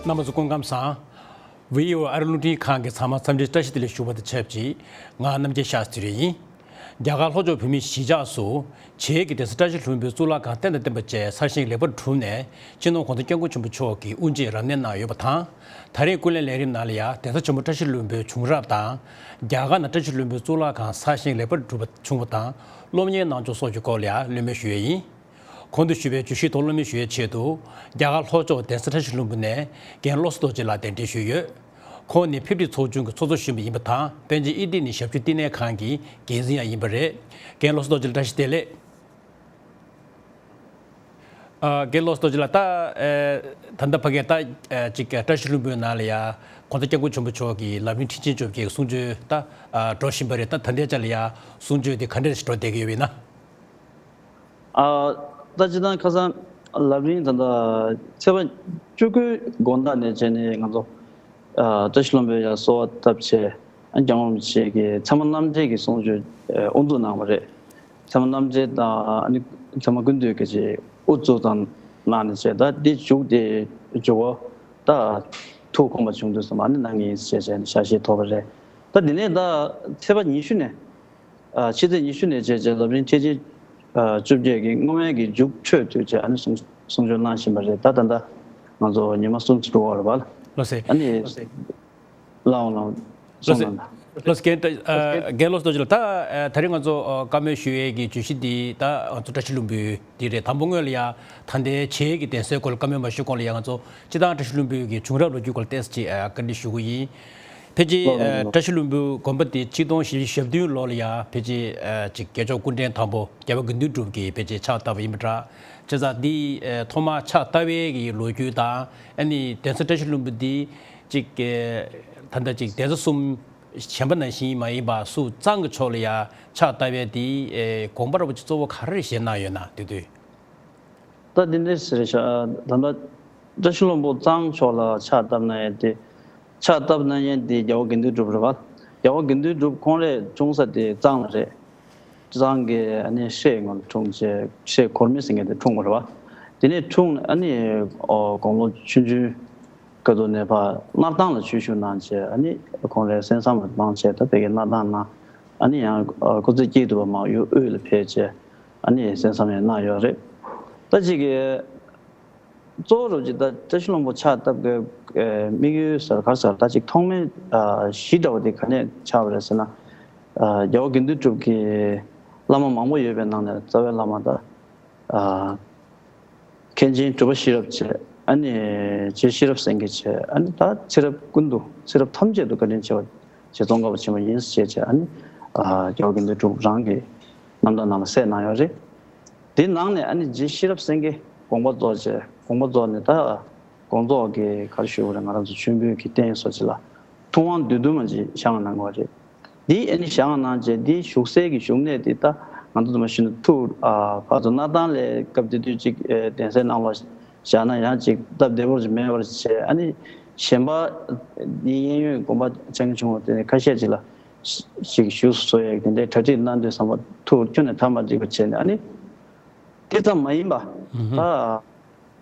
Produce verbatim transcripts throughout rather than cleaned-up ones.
རྣམ་པ་ཚོ་སྐུ་ཁམས་བཟང་། བྷི་ཨོ་ཨེ་རླུང་འཕྲིན་ཁང་གི་ཚང་མ་འཚམས་འདྲིའི་བཀྲ་ཤིས་བདེ་ལེགས་ཞུ་བ་དང་ཆབས་ཅིག་ང་རྣམ་རྒྱལ་ཤཱསྟྲི་ཡིན། རྒྱ་གར་ལྷོ་ཕྱོགས་བོད་མིའི་གཞིས་ཆགས་སུ་བྱེས་ཀྱི་གདན་ས་བཀྲ་ཤིས་ལྷུན་པོའི་གཙུག་ལག་ཁང་རྟེན་དང་བརྟེན་པ་བཅས་གསར་བཞེངས་ལེགས་པར་གྲུབ་ནས། སྤྱི་ནོར་༧གོང་ས་༧སྐྱབས་མགོན་ཆེན་པོ་མཆོག་གིས་དབུ་འབྱེད་རབ་གནས་གནང་ཡོད་པ་དང་། ད་རེས་ཀུན་གླེང་ལས་རིམ་ནང་ལ་ཡང་གདན་ས་ཆེན་པོ་བཀྲ་ཤིས་ལྷུན་པོའི་བྱུང་རབས་དང་། རྒྱ་གར་ནང་བཀྲ་ཤིས་ལྷུན་པོའི་གཙུག་ལག་ཁང་གསར་བཞེངས་ལེགས་པར་གྲུབ་པ་བྱུང་བ་དང་། སློབ་གཉེར་གནང་ཕྱོགས་སོགས་ཀྱི་སྐོར་ལ་ཡང་གླེང་མོལ་ཞུ་ཡས་ཡིན། གོང་དུ་ཞུས་པའི་བརྗོད་གཞིའི་ཐོག་གླེང་མོལ་ཞུ་ཡས་ཆེད་དུ། རྒྱ་གར་ལྷོ་ཕྱོགས་གདན་ས་བཀྲ་ཤིས་ལྷུན་པོ་ནས་རྒན་བློ་བཟང་རྡོ་རྗེ་ལགས་གདན་འདྲེན་ཞུས་ཡོད། ཁོང་ནི་ཕེབས་སྒྲིག་ཚོགས་ཆུང་གི་ཚོགས་གཙོ་གཞོན་པ་ཡིན་པ་དང་། པཎ་ཆེན་ཨེ་ཌི་ནི་ཞབས་ཞུ་བསྟི་གནས་ཁང་གི་འགན་འཛིན་ཡང་ཡིན་པ་རེད། རྒན་བློ་བཟང་རྡོ་རྗེ་ལགས་བཀྲ་ཤིས་བདེ་ལེགས། ཨ། རྒན་བློ་བཟང་རྡོ་རྗེ་ལགས། ད་ཨེ་ད་ལྟ་ཕ་གིར་ད་ཨེ་ཅིག་བཀྲ་ཤིས་ལྷུན་པོའི་ནང་ལ་ཡ་༧གོང་ས་༧སྐྱབས་མགོན་ཆེན་པོ་མཆོག་གིས་ལམ་རིམ་ཁྲིད་ཆེན་བཅོ་བརྒྱད་ཀྱི་གསུང་ཆོས་ད་ཨ་འགྲོ་བཞིན་པ་རེད། ད་ད་ལྟའི་ཆ་ལ་ཡ་གསུང་ཆོས་དེ་ག་འདྲ་ཞིག་འགྲོ་བསྡད་ཀྱི་ཡོད་པ་ཡིན་ན། ཨ། ད་སྤྱིར་བཏང་ཁ་སང་ལམ་རིམ་ད་ལྟ་ཚེས་པ་བཅུ་དགུའི་དགོང་དག་ནས་བྱས་ནས་ང་ཚོ་ཨ་བཀྲ་ཤིས་ལྷུན་པོའི་ཡ་གསོལ་བ་བཏབ་བྱས། ཨ་ནི་༧གྱ་ནོམ་རིན་པོ་ཆེ་གིས་ཚད་མ་རྣམ་འགྲེལ་གྱི་གསུང་ཆོས་ཨ་དབུ་འཛུགས་གནང་བ་རེད། ཚད་མ་རྣམ་འགྲེལ་དང་། ཨ་ནི་ཚད་མ་ཀུན་བཏུས་ཀྱི་ཅིག་དབུ་བཙུགས་ཙམ་གནང་ནས་བྱས། ད་འདི་མཇུག་དེ་མཇུག་གུ་ད་ཐུགས་ཁོམ་པ་བྱུང་དུས་ཙམ་ཨ་ནི་གནང་གི་ཡིན་ཞེས་བྱས་ནས་ཞལ་བཞེས་ཐོབ་པ་རེད། ད་འདི་ནས་ད་ཚེས་པ་ཉི་ཤུ་ནས། ཨ། ཕྱི་ཚེས་ཉི་ཤུ་ནས་བྱས་བྱས་ལམ་རིམ་ཁྲིད་ཆེན་ཨ་བཅོ་བརྒྱད་ཀྱི་སྔོན་མའི་གི་མཇུག་འཕྲོས་དུས་བྱས་ཨ་ནི་གསུང་གསུང་ཆོས་གནང་བཞིན་པ་རེད། ད་ད་ལྟ་ང་ཚོ་ཉི་མ་གསུམ་ཙམ་འགྲོ་བ་རེད་པ། ལགས་སེ། ཨ་ནི་ལགས་འོང་ལགས་འོང་། ལགས་སེ། གསུང་གནང་དང་། ལགས་སེ། རྒན་ཨ་རྒན་བློ་བཟང་རྡོ་རྗེ་ལགས། ད་ཨ་ད་རེས་ང་ཚོ་ཨ་བཀའ་མོལ་ཞུ་ཡས་ཀྱི་བརྗོད་གཞི་འདི་ད་ང་ཚོ་བཀྲ་ཤིས་ལྷུན་པོའི་འདི་རེད། དང་པོ་སྔོན་ལ་ཡ་ད་ལྟའི་བྱེས་ཀྱི་གདན་སའི་སྐོར་ལ་བཀའ་མོལ་མ་ཞུས་གོང་ལ་ཡ་ང་ཚོ་སྤྱིར་བཏང་བཀྲ་ཤིས་ལྷུན་པོའི་གི་བྱུང་རབས་ལོ་རྒྱུས་སྐོར་ལ་ཏོག་ཙམ་ཅིག་ཨ་བཀའ་འདྲི་ཞུ་གི་ཡིན། ཕལ་ཆེར་ལགས་ལགས་ལགས། བཀྲ་ཤིས་ལྷུན་པོའི་དགོན་པ་དེ་ཆིག་སྟོང་བཞི་བརྒྱ་ཞེ་བདུན་ལོ་ལ་ཡ་ཕལ་ཆེར་ཨ་ཅིག་རྒྱལ་མཆོག་སྐུ་ཕྲེང་དང་པོ་རྒྱལ་བ་དགེ་འདུན་གྲུབ་ཀྱིས་ཕལ་ཆེར་ཕྱག་བཏབ་པ་ཡིན་པ་འདྲ། བྱས་ཙང་འདི་ཨ་ཐོག་མར་ཕྱག་བཏབ་པའི་གི་ལོ་རྒྱུས་དང་། ཨ་ནི་གདན་ས་བཀྲ་ཤིས་ལྷུན་པོ་འདི་ཅིག་ཨ་ད་ལྟ་ཅིག་གདན་ས་གསུམ་གཞན་པ་ནང་བཞིན་མ་ཡིན་པ་སུ་གཙང་གི་ཕྱོགས་ལ་ཡ་ཕྱག་བཏབ་པའི་འདི་ཨ་དགོངས་པ་ར་བ་ཅིག་གཙོ་བོ་ག་རེ་བཞེས་གནང་ཡོད་ན་དེ་དུས། ད་འདི་འདྲ་ཟེར་ཤག་ད་ལྟ་བཀྲ་ཤིས་ལྷུན་པོ་གཙང་ཕྱོགས་ལ་ཕྱག་བཏབ་གནང་ཡས་དེ། ཕྱག་བཏབ་གནང་ཡས་དེ་རྒྱལ་བ་དགེ་འདུན་གྲུབ་རེད་པ། རྒྱལ་བ་དགེ་འདུན་གྲུབ་ཁོང་རང་འཁྲུངས་ས་དེ་གཙང་ལ་རེད། གཙང་གི་ཨ་ནི་སྲས་ངོ་འཁྲུངས་བྱས། སྲས་གོར་མི་ཟེར་མཁན་དེ་འཁྲུངས་པ་རེད་པ། དེ་ནས་འཁྲུངས་ནས་ཨ་ནི་ཨོ་དགུང་ལོ་ཆུང་ཆུང་སྐབས་དུ་ནས་ཕར་སྣར་ཐང་ལ་ཆོས་ཞུགས་གནང་བྱས། ཨ་ནི་ཁོང་རང་གསན་བསམ་ལ་བཏང་བྱས། ད་དེ་གའི་སྣར་ཐང་ནང་ཨ་ནི་ཡང་ཨོ་སྐུ་ཚེ་སྐྱིད་ཐུབ་པ་མར་ཡུལ་དབུས་ལ་ཕེབས་བྱས། ཨ་ནི་གསན་བསམ་ཡང་གནང་ཡོད་རེད། ད་ཅིག་གི་གཙོ་བོ་རུ་ཅིག་ད་བཀྲ་ཤིས་ལྷུན་པོ་ཕྱག་བཏབ་དགོས་དམིགས་ཡུལ་ཟེར་ག་རེ་ཟེར། ད་ཅིག་ཐོག་མའི་གཞི་འདྲ་བོ་དེ་ག་ནས་ཆགས་པ་རེད་ཟེར་ན། རྒྱལ་བ་དགེ་འདུན་གྲུབ་ཀྱི་བླ་མ་མང་པོ་ཡོད་པའི་ནང་ནས་རྩ་བའི་བླ་མ་ད་མཁན་ཆེན་གྲུབ་པ་ཤེས་རབ་བྱས། ཨ་ནི་རྗེ་ཤེས་རབ་སེང་གེ་བྱས། ཨ་ནི་ད་ཚེ་རབས་ཀུན་ཏུ་ཚེ་རབས་ཐམས་ཅད་དུ་བཀའ་དྲིན་ཆེ་བ་རྗེ་ཙོང་ཁ་པ་ཆེན་པོ་ཡིན་ཞེས་བྱས། ཨ་ནི་རྒྱལ་བ་དགེ་འདུན་གྲུབ་རང་གི་རྣམ་ཐར་ནང་ལ་གསལ་གནང་ཡོད་རེད། དེའི་ནང་ནས་ཨ་ནི་རྗེ་ཤེས་རབ་སེང་གེ་དགོངས་པ་རྫོགས་བྱས། དགོངས་པ་རྫོགས་ནས་ད་དགོངས་རྫོགས་ཀྱི་ག་རེ་ཞུ་དགོས་རེད། ང་རང་ཚོ་མཆོད་འབུལ་གྱི་རྟེན་སོགས་ཅིག་ལ་ཐུབ་དབང་བསྡུས་དུམ་ཅིག་བཞེངས་གནང་དགོས་རེད། འདི་ཨ་ནི་བཞེངས་གནང་བྱས། འདི་བཞུགས་སའི་གི་བཞུགས་གནས་འདི་ད་ང་ཚོ་ཚང་མ་ཤེས་ན་ཐུགས་ཨ་ཕར་ཚུར་སྣར་ཐང་ལ་སྐབས་དེ་དུས་ཅིག་ཨེ་གདན་སའི་ནང་ལ་བཞག་ན་ཡང་ཅིག་སྟབས་བདེ་པོ་ཅིག་མེད་པར་བྱས། ཨ་ནི་གཞན་པ་འདི་གཡས་གཡོན་དགོན་པ་ཆེན་ཆུང་དེ་ཁ་ཤས་ཅིག་ལ་ཅིག་བཞུགས་སུ་གསོལ་ཡས་དེ་འདྲའི་གྲ་སྒྲིག་གནང་དུས་ཙམ་པ་ཐུགས་ཁྱོན་ནས་ཐག་མ་འགྲིག་པ་བྱས་ནས། ཨ་ནི་དེ་ཙམ་མ་ཡིན་པ་ད།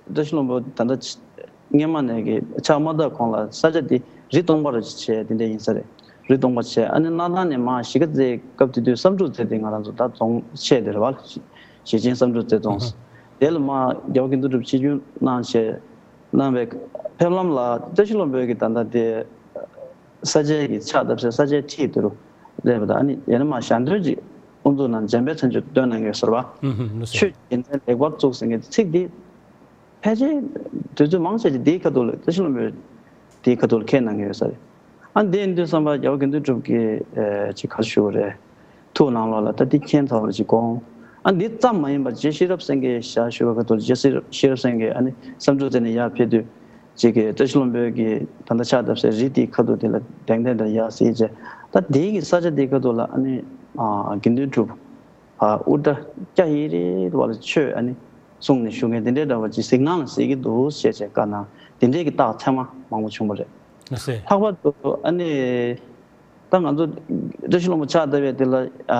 བཀྲ་ཤིས་ལྷུན་པོ་ད་ལྟ་སྔས་མ་ནས་ཀྱི་ཕྱག་མ་བཏབ་གོང་ལ་ས་ཆ་དེ་རི་སྟོང་པ་རུ་བྱས། དེ་འདྲ་ཡིན་ས་རེད། རི་སྟོང་པ་བྱས། ཨ་ནི་སྣར་ཐང་ནས་མར་གཞིས་ཀ་རྩེའི་སྐབས་དེ་དུས་བསམ་གྲུབ་རྩེ་དེ་ང་རང་ཚོ་ད་རྫོང་ཆེ་དེ་རེད་པ། ཞེ་ཆེན་བསམ་གྲུབ་རྩེ་རྫོང་། དེ་ལ་མར་རྒྱལ་བ་དགེ་འདུན་གྲུབ་ཆིབས་བསྒྱུར་གནང་བྱས། གནང་བའི་ཕེབས་ལམ་ལ་བཀྲ་ཤིས་ལྷུན་པོའི་གི་ད་ལྟ་དེ་ས་ཆའི་གི་ཕྱག་བཏབ་སའི་ས་ཆའི་འཁྲིས་དེ་རུ་སླེབས་པ་དང་། ཨ་ནི་ཡང་ན་མར་ཞལ་འདོན་ཅིག་དབུ་འཛུགས་གནང་། འཇམ་དཔལ་མཚན་བརྗོད་བཏོན་གནང་གི་ཡོད་ས་རེད་པ། ཆོས་རྒྱལ་མཚན་ལེགས་པར་བཙུགས་ཟེར་མཁན་ཚིག་འདི་ཕལ་ཆེར་དུས་ཚོད་མང་ཆེ་ཅིག་འདིའི་ཁ་ཐུག་ལ་བཀྲ་ཤིས་ལྷུན་པོས་འདིའི་ཁ་ཐུག་ལ་འཁྱེར་གནང་གི་ཡོད་ས་རེད། ཨ་འདི་ཡིན་དུས་ཙམ་པ་རྒྱལ་བ་དགེ་འདུན་གྲུབ་ཀྱིས་ཨེ་ཅིག་ག་རེ་ཞུ་དགོས་རེད། ཐུགས་ནང་ལོགས་ལ་ད་འདི་མཁྱེན་ཚར་བ་ཅིག་དགོངས། ཨ་འདི་ཙམ་མ་ཡིན་པར་རྗེ་ཤེས་རབ་སེང་གེ་ཞལ་བཞུགས་པའི་ཁ་ཐུག་ལ་རྗེ་ཤེས་རབ་སེང་གེ་ཨ་ནི་བསམ་གྲུབ་རྩེ་ནས་ཡར་ཕེབས་དུས་ཅིག་གི་བཀྲ་ཤིས་ལྷུན་པོའི་གི་ད་ལྟ་ཕྱག་བཏབ་སའི་རི་དེའི་ཁ་ཐུག་དེ་ལ་གདན་སྟེང་དུ་ཡར་གཟིགས་བྱས། ད་དེའི་གི་ས་ཆ་དེའི་ཁ་ཐུག་ལ་ཨ་ནི་ཨ་དགེ་འདུན་གྲུབ་ཕར་དབུ་སྐྲ་སྐྱ་ཧེ་རེ་བ་ལ་ཆོས་ཨ་ནི་གསུང་ནས་བཞུགས་མཁན་དེ་འདྲའི་འདྲ་བ་ཅིག་གཟིགས་སྣང་ལ་གཟིགས་ཀྱི་འདུག་ཅེས་བྱས་བཀའ་གནང་། དེ་འདྲའི་གི་རྟགས་ཚད་མ་མང་པོ་བྱུང་བ་རེད། ལགས་སེ། ལྷག་པར་དུ་ཨ་ནི་ད་ང་ཚོ་བཀྲ་ཤིས་ལྷུན་པོ་ཕྱག་བཏབ་པའི་དེ་ལ་ཨ་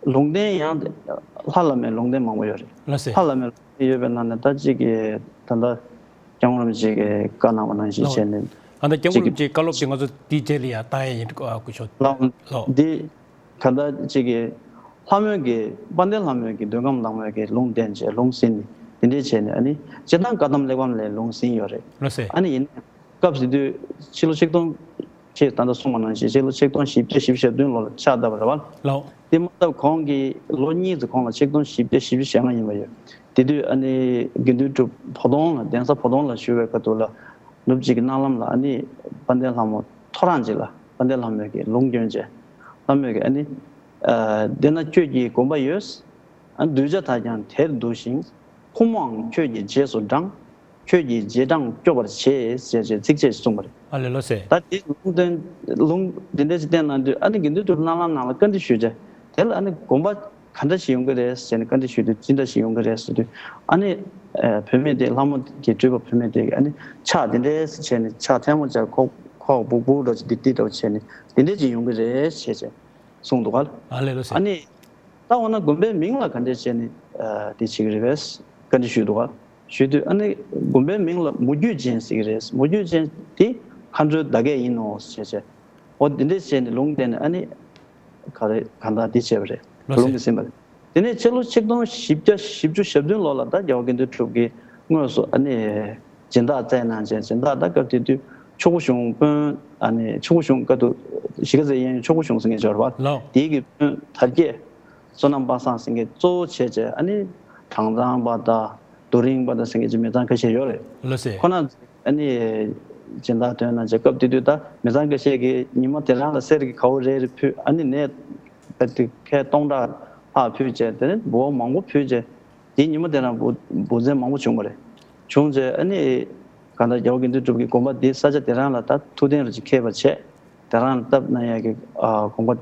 ལུང་བསྟན་ཡང་ལྷ་བླ་མའི་ལུང་བསྟན་མང་པོ་ཡོད་རེད། ལགས་སེ། ལྷ་བླ་མའི་ལུང་བསྟན་ཡོད་པའི་ནང་ནས་ད་གཅིག་གི་ད་ལྟ་ སྐྱབས་མགོན་རིན་པོ་ཆེ་གིས་བཀའ་གནང་བ་ནང་བཞིན་བྱས་ནས། ཨ་ད་སྐྱབས་མགོན་རིན་པོ་ཆེའི་བཀའ་སློབ་དེ་ང་ཚོ་དེའི་རྗེས་ལ་ཡང་བཏང་ཡས་ཡིན། ཨ་སྐུ་ཞབས་ལགས། ལགས། འདི་ག་ད་ཅིག་གི་ལྷ་མོའི་གི་དཔལ་ལྡན་ལྷ་མོའི་གི་འདོད་ཁམས་བདག་མོས་ཀྱི་ལུང་བསྟན་བྱས་ལུང་ཟིན་ནས་དེ་འདྲས་བྱས་ནས། ཨ་ནི་སྤྱིར་བཏང་བཀའ་གདམས་གླེགས་བམ་ལས་ལུང་ཟིན་ཡོད་རེད། ལགས་སེ། ཨ་ནི་ཡིན་ན་སྐབས་ཟེར་དུས་ཕྱི་ལོ་ཆིག་སྟོང་། ཁྱེད་ད་ལྟ་གསུངས་པ་ནང་བཞིན་ཕྱི་ལོ་ཆིག་སྟོང་བཞི་བརྒྱ་བཞི་བཅུ་ཞེ་བདུན་ལོ་ལ་ཕྱག་བཏབ་པ་རེད་བ། ལགས། དེ་མ་ཐག་གོང་གི་ལོ་གཉིས་ཙམ་གོང་ལ་ཆིག་སྟོང་བཞི་བརྒྱ་བཞི་བཅུ་ཞེ་ལྔ་ཡིན་པ་ཡོད། དེ་དུས་ཨ་ནི་དགེ་འདུན་གྲུབ་བོ་དོང་ལ། གདན་ས་བོ་དོང་ལ་བཞུགས་པའི་ཁ་ཐུག་ལ་ནུབ་གཅིག་གི་གནའ་ལམ་ལ་ཨ་ནི་དཔལ་ལྡན་ལྷ་མོ་ཐོ་རངས་ཅིག་ལ་དཔལ་ལྡན་ལྷ་མོས་ཀྱི་ལུང་བསྐྱོན་བྱས། ལྷ་མོས་ཀྱི་ཨ་ནི་ཨ་འདི་ན་ཁྱོད་ཀྱི་དགོན་པ་ཡོད། ཨ་གདུལ་བྱ་དག་ཀྱང་དེར་འདུ་ཞིང་། ཕོ་མོའང་ཁྱོད་ཀྱི་རྗེས་སུ་འབྲང་། ཁྱོད་ཀྱི་རྗེས་འབྲང་སྐྱོབ་པར་བྱེད། ཟེར་བྱས་ཚིགས་བཅད་གསུངས་པ་རེད། ཨ་ལེ་ལོ་ཟེར། ད་དེ་ལུང་བསྟན་ལུང་འདི་འདྲ་ཞིག་བསྟན་གནང་དུས། ཨ་ནི་དགེ་འདུན་གྲུབ་གནའ་ལམ་ནང་ལ་བཀའ་འདྲི་ཞུས་བྱས། དེ་ལ་ཨ་ནི་དགོན་པ་ག་འདྲ་ཞིག་ཡོང་གི་རེད་ཟེར་ནས་བཀའ་འདྲི་ཞུས་དུས། ཅི་འདྲ་ཞིག་ཡོང་གི་རེད་ཟེར་དུས། ཨ་ནི་ཨ་བུད་མེད་དེ་ལྷ་མོ་གི་སྤྲུལ་པ་བུད་མེད་དེ་གིས་ཨ་ནི་ཕྱག་དེ་འདྲས་བྱས་ནས། ཕྱག་ཐལ་མོ་སྦྱར། ཁོག་ཁོག་སྦུབ་སྦུབ་འདྲ་ཅིག་འདི་འདི་འདྲ་བྱས་ནས་དེ་འདྲས་ཅིག་ཡོང་གི་རེད་ཟེར་བྱས་གསུངས་འདུག་ག། ཨ་ལེ་ལོ་ཟེར། ཨ་ནི། ད་འོ་ན་དགོན་པའི་མིང་ལ་ག་འདྲས་བྱས་ནས་ཨ་དེ་བྱེད་ཀྱི་རེད་པས་བཀའ་འདྲི་ཞུས་འདུག་ག། ཞུས་དུས་ཨ་ནི་དགོན་པའི་མིང་ལ་མུ་རྒྱུད་ཅན་ཟེར་གྱི་རེད། མུ་རྒྱུད་ཅན་དེ་མཁའ་འགྲོའི་བརྡ་སྐད་ཡིན་ནོ་ཟེར་བྱས། འོ་དེ་འདྲས་བྱས་ནས་ལུང་བསྟན་ནས་ཨ་ནི་ག་རེ་གང་ལྟར་དེ་བྱས་པ་རེད། ལོ་ལུང་ཟེར་གིས་ཟིན་པ་རེད། དེ་ནས་ཕྱི་ལོ་ཆིག་སྟོང་བཞི་བརྒྱ་བཞི་བཅུ་ཞེ་བདུན་ལོ་ལ་ད་རྒྱལ་བ་དགེ་འདུན་གྲུབ་ཀྱིས་དངོས་སུ་ཨ་ནི་སྦྱིན་བདག་བསྩལ་གནང་བྱས། སྦྱིན་བདག་ད་སྐབས་དེ་དུས་ཆོས་སྐུ་གཞུང་དཔོན། ཨ་ནི་ཆོས་སྐུ་གཞུང་སྐབས་དུ་གཞིས་ཀ་རྩེའི་གཡས་གཡོན་ཆོས་སྐུ་གཞུང་ཟེར་མཁན་ཅིག་ཡོད་རེད་པ། ལགས། དེའི་གི་དཔོན་དར་རྒྱས། བསོད་ནམས་དཔལ་བཟང་ཟེར་མཁན་གཙོ་བོ་བྱས་བྱས། ཨ་ནི་དྭངས་གཙང་པ་དང་རྡོ་རིང་པ་དང་ཟེར་མཁན་ཅིག་མི་ཚང་ཁ་ཤས་ཡོད་རེད། ལགས་སེ། ཁོ་ན་ཨ་ནི་སྦྱིན་བདག་ཐོན་གནང་བྱས། སྐབས་དེ་དུས་ད་མི་ཚང་ཁ་ཤས་ཀྱིས་ཉི་མ་དེ་རང་ལ་གསེར་གྱི་གའུ་རེ་རེ་ཕུལ། ཨ་ནི་ནས་ཁལ་སྟོང་ཕྲག་ལྷག་ཕུལ་བྱས། དེ་ནས་འབུལ་བ་མང་པོ་ཕུལ་བྱས། དེའི་ཉིན་མོ་དེ་རང་འབུལ་འབུལ་ཚན་མང་པོ་བྱུང་བ་རེད། བྱུང་རྗེས་ཨ་ནི་གང་ལྟར་རྒྱལ་བ་དགེ་འདུན་གྲུབ་ཀྱིས་དགོན་པ་འདི་ས་ཆ་དེ་རང་ལ་ད་ཐུགས་གཏན་རིན་པོ་ཆེ་ཁེལ་བར་བྱས། དེ་རང་ལ་བཏབ་གནང་ཡག་གི་ཨ་དགོངས་པ་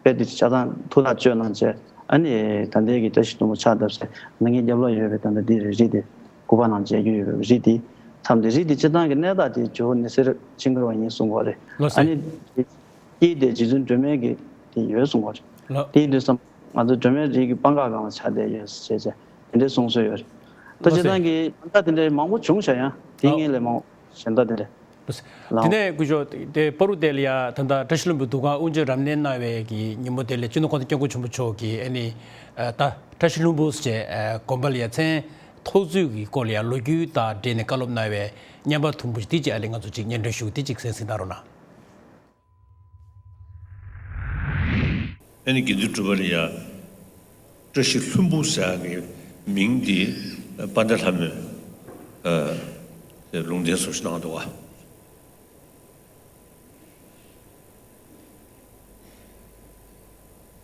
དཔེ་དེ་ཆ་ཚང་ཐུགས་ཐག་གཅོད་གནང་བྱས། ཨ་ནི་ད་ལྟའི་གི་བཀྲ་ཤིས་ལྷུན་པོ་ཕྱག་བཏབ་སའི་ནང་གི་རྒྱབ་ལོགས་ཡོད་པའི་ད་ལྟ་འདི་རེད། རི་དེ་སྐུ་པར་ནང་མཇལ་རྒྱུ་ཡོད་པའི་རི་དེ་མཚམས་དེ། རི་དེ་སྤྱིར་བཏང་གི་གནས་བདག་དེ་ཇོ་བོ་ནེ་སེར་ཆིང་ཀར་བ་ཡིན་གསུང་གི་ཡོད་རེད། ལགས་སེ། ཨ་ནི་དཀྱིལ་དེ་རྗེ་བཙུན་སྒྲོལ་མའི་གི་དེ་ཡོད་གསུང་གི་ཡོད་རེད། ལགས། དེ་ཡིན་དུས་ཙམ། ང་ཚོ་སྒྲོལ་མའི་རིགས་ཀྱི་སྤང་ཁ་སྒང་ལ་ཆགས་བསྡད་ཡོད་ཟེར་བྱས་བྱས་དེ་འདྲའི་གསུང་སྲོལ་ཡོད་རེད། ད་ལགས་སེ། སྤྱིར་བཏང་གི་གནད་འགག་དེ་འདྲའི་མང་པོ་བྱུང་ཤག་ཡང་དེ། ལགས། ངེད་ལས་མང་པོ་གཞན་དག་དེ་འདྲ། ལགས་སེ། ལགས། དེ་ནས་སྐུ་ཞབས་དེ་པ་རུ་དེ་ལ་ཡ་ད་ལྟ་བཀྲ་ཤིས་ལྷུན་པོའི་འདུ་ཁང་དབུ་འབྱེད་རབ་གནས་གནང་བའི་གི་ཉིན་མོ་དེ་ལ་སྤྱི་ནོར་༸གོང་ས་༸སྐྱབས་མགོན་ཆེན་པོ་མཆོག་གིས་ཨ་ནི་ཨ་ད་བཀྲ་ཤིས་ལྷུན་པོ་ཟེར་བྱས་ཨ་དགོན་པ་ལ་ཡ་མཚན་ཐོགས་ཚུལ་གྱི་སྐོར་ལ་ཡ་ལོ་རྒྱུས་དང་འབྲེལ་ནས་བཀའ་སློབ་གནང་བའི་བརྙན་པར་དུམ་བུ་ཞིག་དེ་ཅིག་ཨ་ལས་ང་ཚོ་ཅིག་སྙན་སྒྲོན་ཞུ། དེ་ཅིག་གསན་གཟིགས་གནང་རོགས་གནང་། ཨ་ནི་དགེ་འདུན་གྲུབ་པ་ལ་ཡ་བཀྲ་ཤིས་ལྷུན་པོ་ཟེར་ཡག་གི་མིང་འདི་དཔལ་ལྡན་ལྷ་མོས་ཨ་ལུང་བསྟན་བཟོ་ཞིག་གནང་འདུག་ག།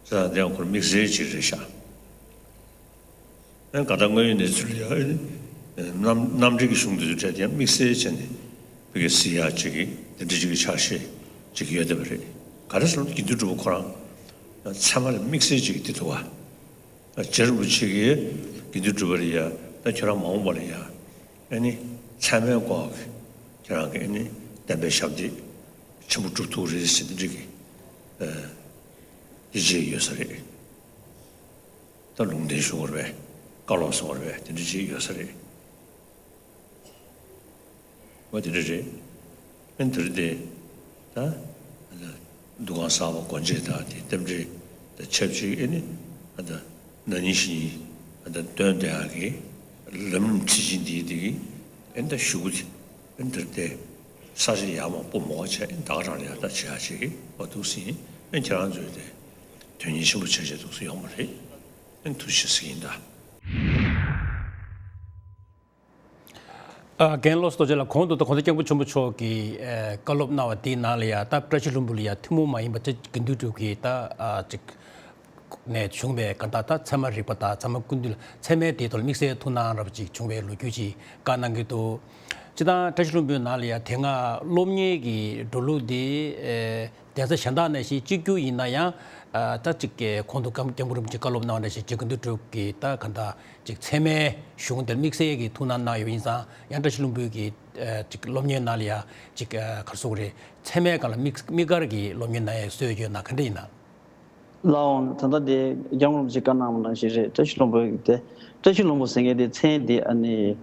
ས་དེ་ཡང་ཁོར་དམིགས་བསལ་ཅིག་རེད་ཤག། ཨ་ག་ད་དངོས་ཡོད་གནས་ཚུལ་ལ་ཡང་རྣམ་རྣམ་འགྲེལ་གྱི་གཞུང་དེ་ཚོའི་གྲས་དེ་ཡང་དམིགས་བསལ་བྱས་ནས་ཕ་གིར་གཟིགས་ཡག་ཅིག་གི་དེ་འདྲ་ཅིག་གི་ཕྱག་བཞེས་ཅིག་ཡོད་བསྡད་པ་རེད། ག་རེ་ཟེར་ན་དགེ་འདུན་གྲུབ་པ་ཁོ་རང་ཚད་མ་ལ་དམིགས་བསལ་ཅིག་གི་དེ་འདུག་ག། རྗེ་རིན་པོ་ཆེ་གིས་དགེ་འདུན་གྲུབ་པ་ལ་ཡ་ད་ཁྱོད་རང་མ་འོངས་པ་ལ་ཡ་ཨ་ནི་ཚད་མའི་སྐོར་གྱི་ཁྱོད་རང་གི་ཨ་ནི་བསྟན་པའི་ཞབས་འདེགས་ཆེན་པོ་སྒྲུབ་ཐུབ་རེད་ཟེར་དེ་འདྲ་གི་ཨ་ཡིད་ཆེས་ཡོད་ས་རེད། ད་ལུང་བསྟན་ཞུ་དགོས་རེད་པས། བཀའ་སློབ་གསུང་དགོས་རེད་པས། དེ་འདྲ་ཅིག་ཡོད་ས་རེད། འོ་དེ་འདྲ་རེད། ཨ་ནི་དེ་རིང་དེ་ད་འདུ་ཁང་གསར་པ་སྒོ་འབྱེད་དང་དེ་རྟེན་འབྲེལ་དང་ཆབས་ཅིག་ཨ་ནི་ཨ་ད་ན་ནིང་གཞེས་ནིང་ཨ་ད་སྟོན་བསྡད་ཡག་གི་ལམ་རིམ་ཁྲིད་ཆེན་འདིའི་དེ་གི་ཨ་ནི་ད་ཞུ་གི་དེ། ཨ་ནི་དེར་དེ་ས་ཆ་ཡར་མར་སྤོ་མ་དགོས་བྱས། ཨ་ནི་ད་ག་རང་ལ་ཡར་ལྟ་བྱེད་ཡག་བྱེད་ཀྱི་འོ་འདུག་ཟིན། ཨ་ནི་ཁྱེད་རང་ཚོས་དེ་དོན་གཉེར་ཆེན་པོ་བྱས་བྱས་འདུག་སེ་ཡོང་བ་རེད། ཨ་ནི་ཐུགས་རྗེ་ཆེ་ཟེར་གྱི་ཡིན་ད། ཨ་རྒན་བློ་བཟང་རྡོ་རྗེ་ལགས། གོང་དུ་ད་༸གོང་ས་༸སྐྱབས་མགོན་ཆེན་པོ་མཆོག་གིས་ཨ་བཀའ་སློབ་གནང་བ་དེའི་ནང་ལ་ཡ་ད་བཀྲ་ཤིས་ལྷུན་པོ་ལ་ཡ་ཐུན་མོང་མ་ཡིན་པ་ཅིག་དགེ་འདུན་གྲུབ་ཀྱིས་ད་ཨ་ཅིག་ནས་བྱུང་བའི་གང་ལྟར་ད་ཚད་མ་རིག་པ་དང་ཚད་མ་ཀུན་བཏུས་ལ་ཚད་མའི་དེའི་ཐོག་ལ་དམིགས་བསལ་ཐུགས་སྣང་རབ་ཅིག་བྱུང་བའི་ལོ་རྒྱུས་ཅིག་བཀའ་གནང་གི་འདུག། སྤྱིར་བཏང་བཀྲ་ཤིས་ལྷུན་པོའི་ནང་ལ་ཡ་དེ་སྔ་སློབ་གཉེར་གྱི་འགྲོ་ལུགས་དེ་ཨེ་གདན་ས་གཞན་དག་ནང་བཞིན་གཅིག་གྱུར་ཡིན་ན་ཡང་། ཨ་ད་ཅིག་གི་གོང་དུ་སྐྱབས་སྐྱབས་མགོན་རིན་པོ་ཆེས་བཀའ་སློབ་གནང་བ་ནང་བཞིན་རྗེ་དགེ་འདུན་གྲུབ་ཀྱིས་ད་གང་ལྟར་ཅིག་ཚད་མའི་གཞུང་དེར་དམིགས་བསལ་གྱི་ཐུགས་སྣང་གནང་ཡོད་པ་ཡིན་ཙང་། ཡང་བཀྲ་ཤིས་ལྷུན་པོའི་གི་ཨ་ཅིག་སློབ་གཉེར་ནང་ལ་ཡ་ཅིག་ཨ་ག་རེ་ཟེར་དགོས་རེད། ཚད་མའི་སྒང་ལ་དམིགས་དམིགས་བཀར་གྱི་སློབ་གཉེར་གནང་ཡའི་སྲོལ་ཡོད་ན་ག་འདྲ་ཡིན་ན། ལགས་འོང་། ད་ལྟ་དེ་སྐྱབས་མགོན་རིན་པོ་ཆེས་བཀའ་གནང་བ་ནང་བཞིན་རེད། བཀྲ་ཤིས་ལྷུན་པོ་དེ། བཀྲ་ཤིས་ལྷུན་པོ་ཟེར་མཁན་དེ་མཚན་དེ་ཨ་ནི་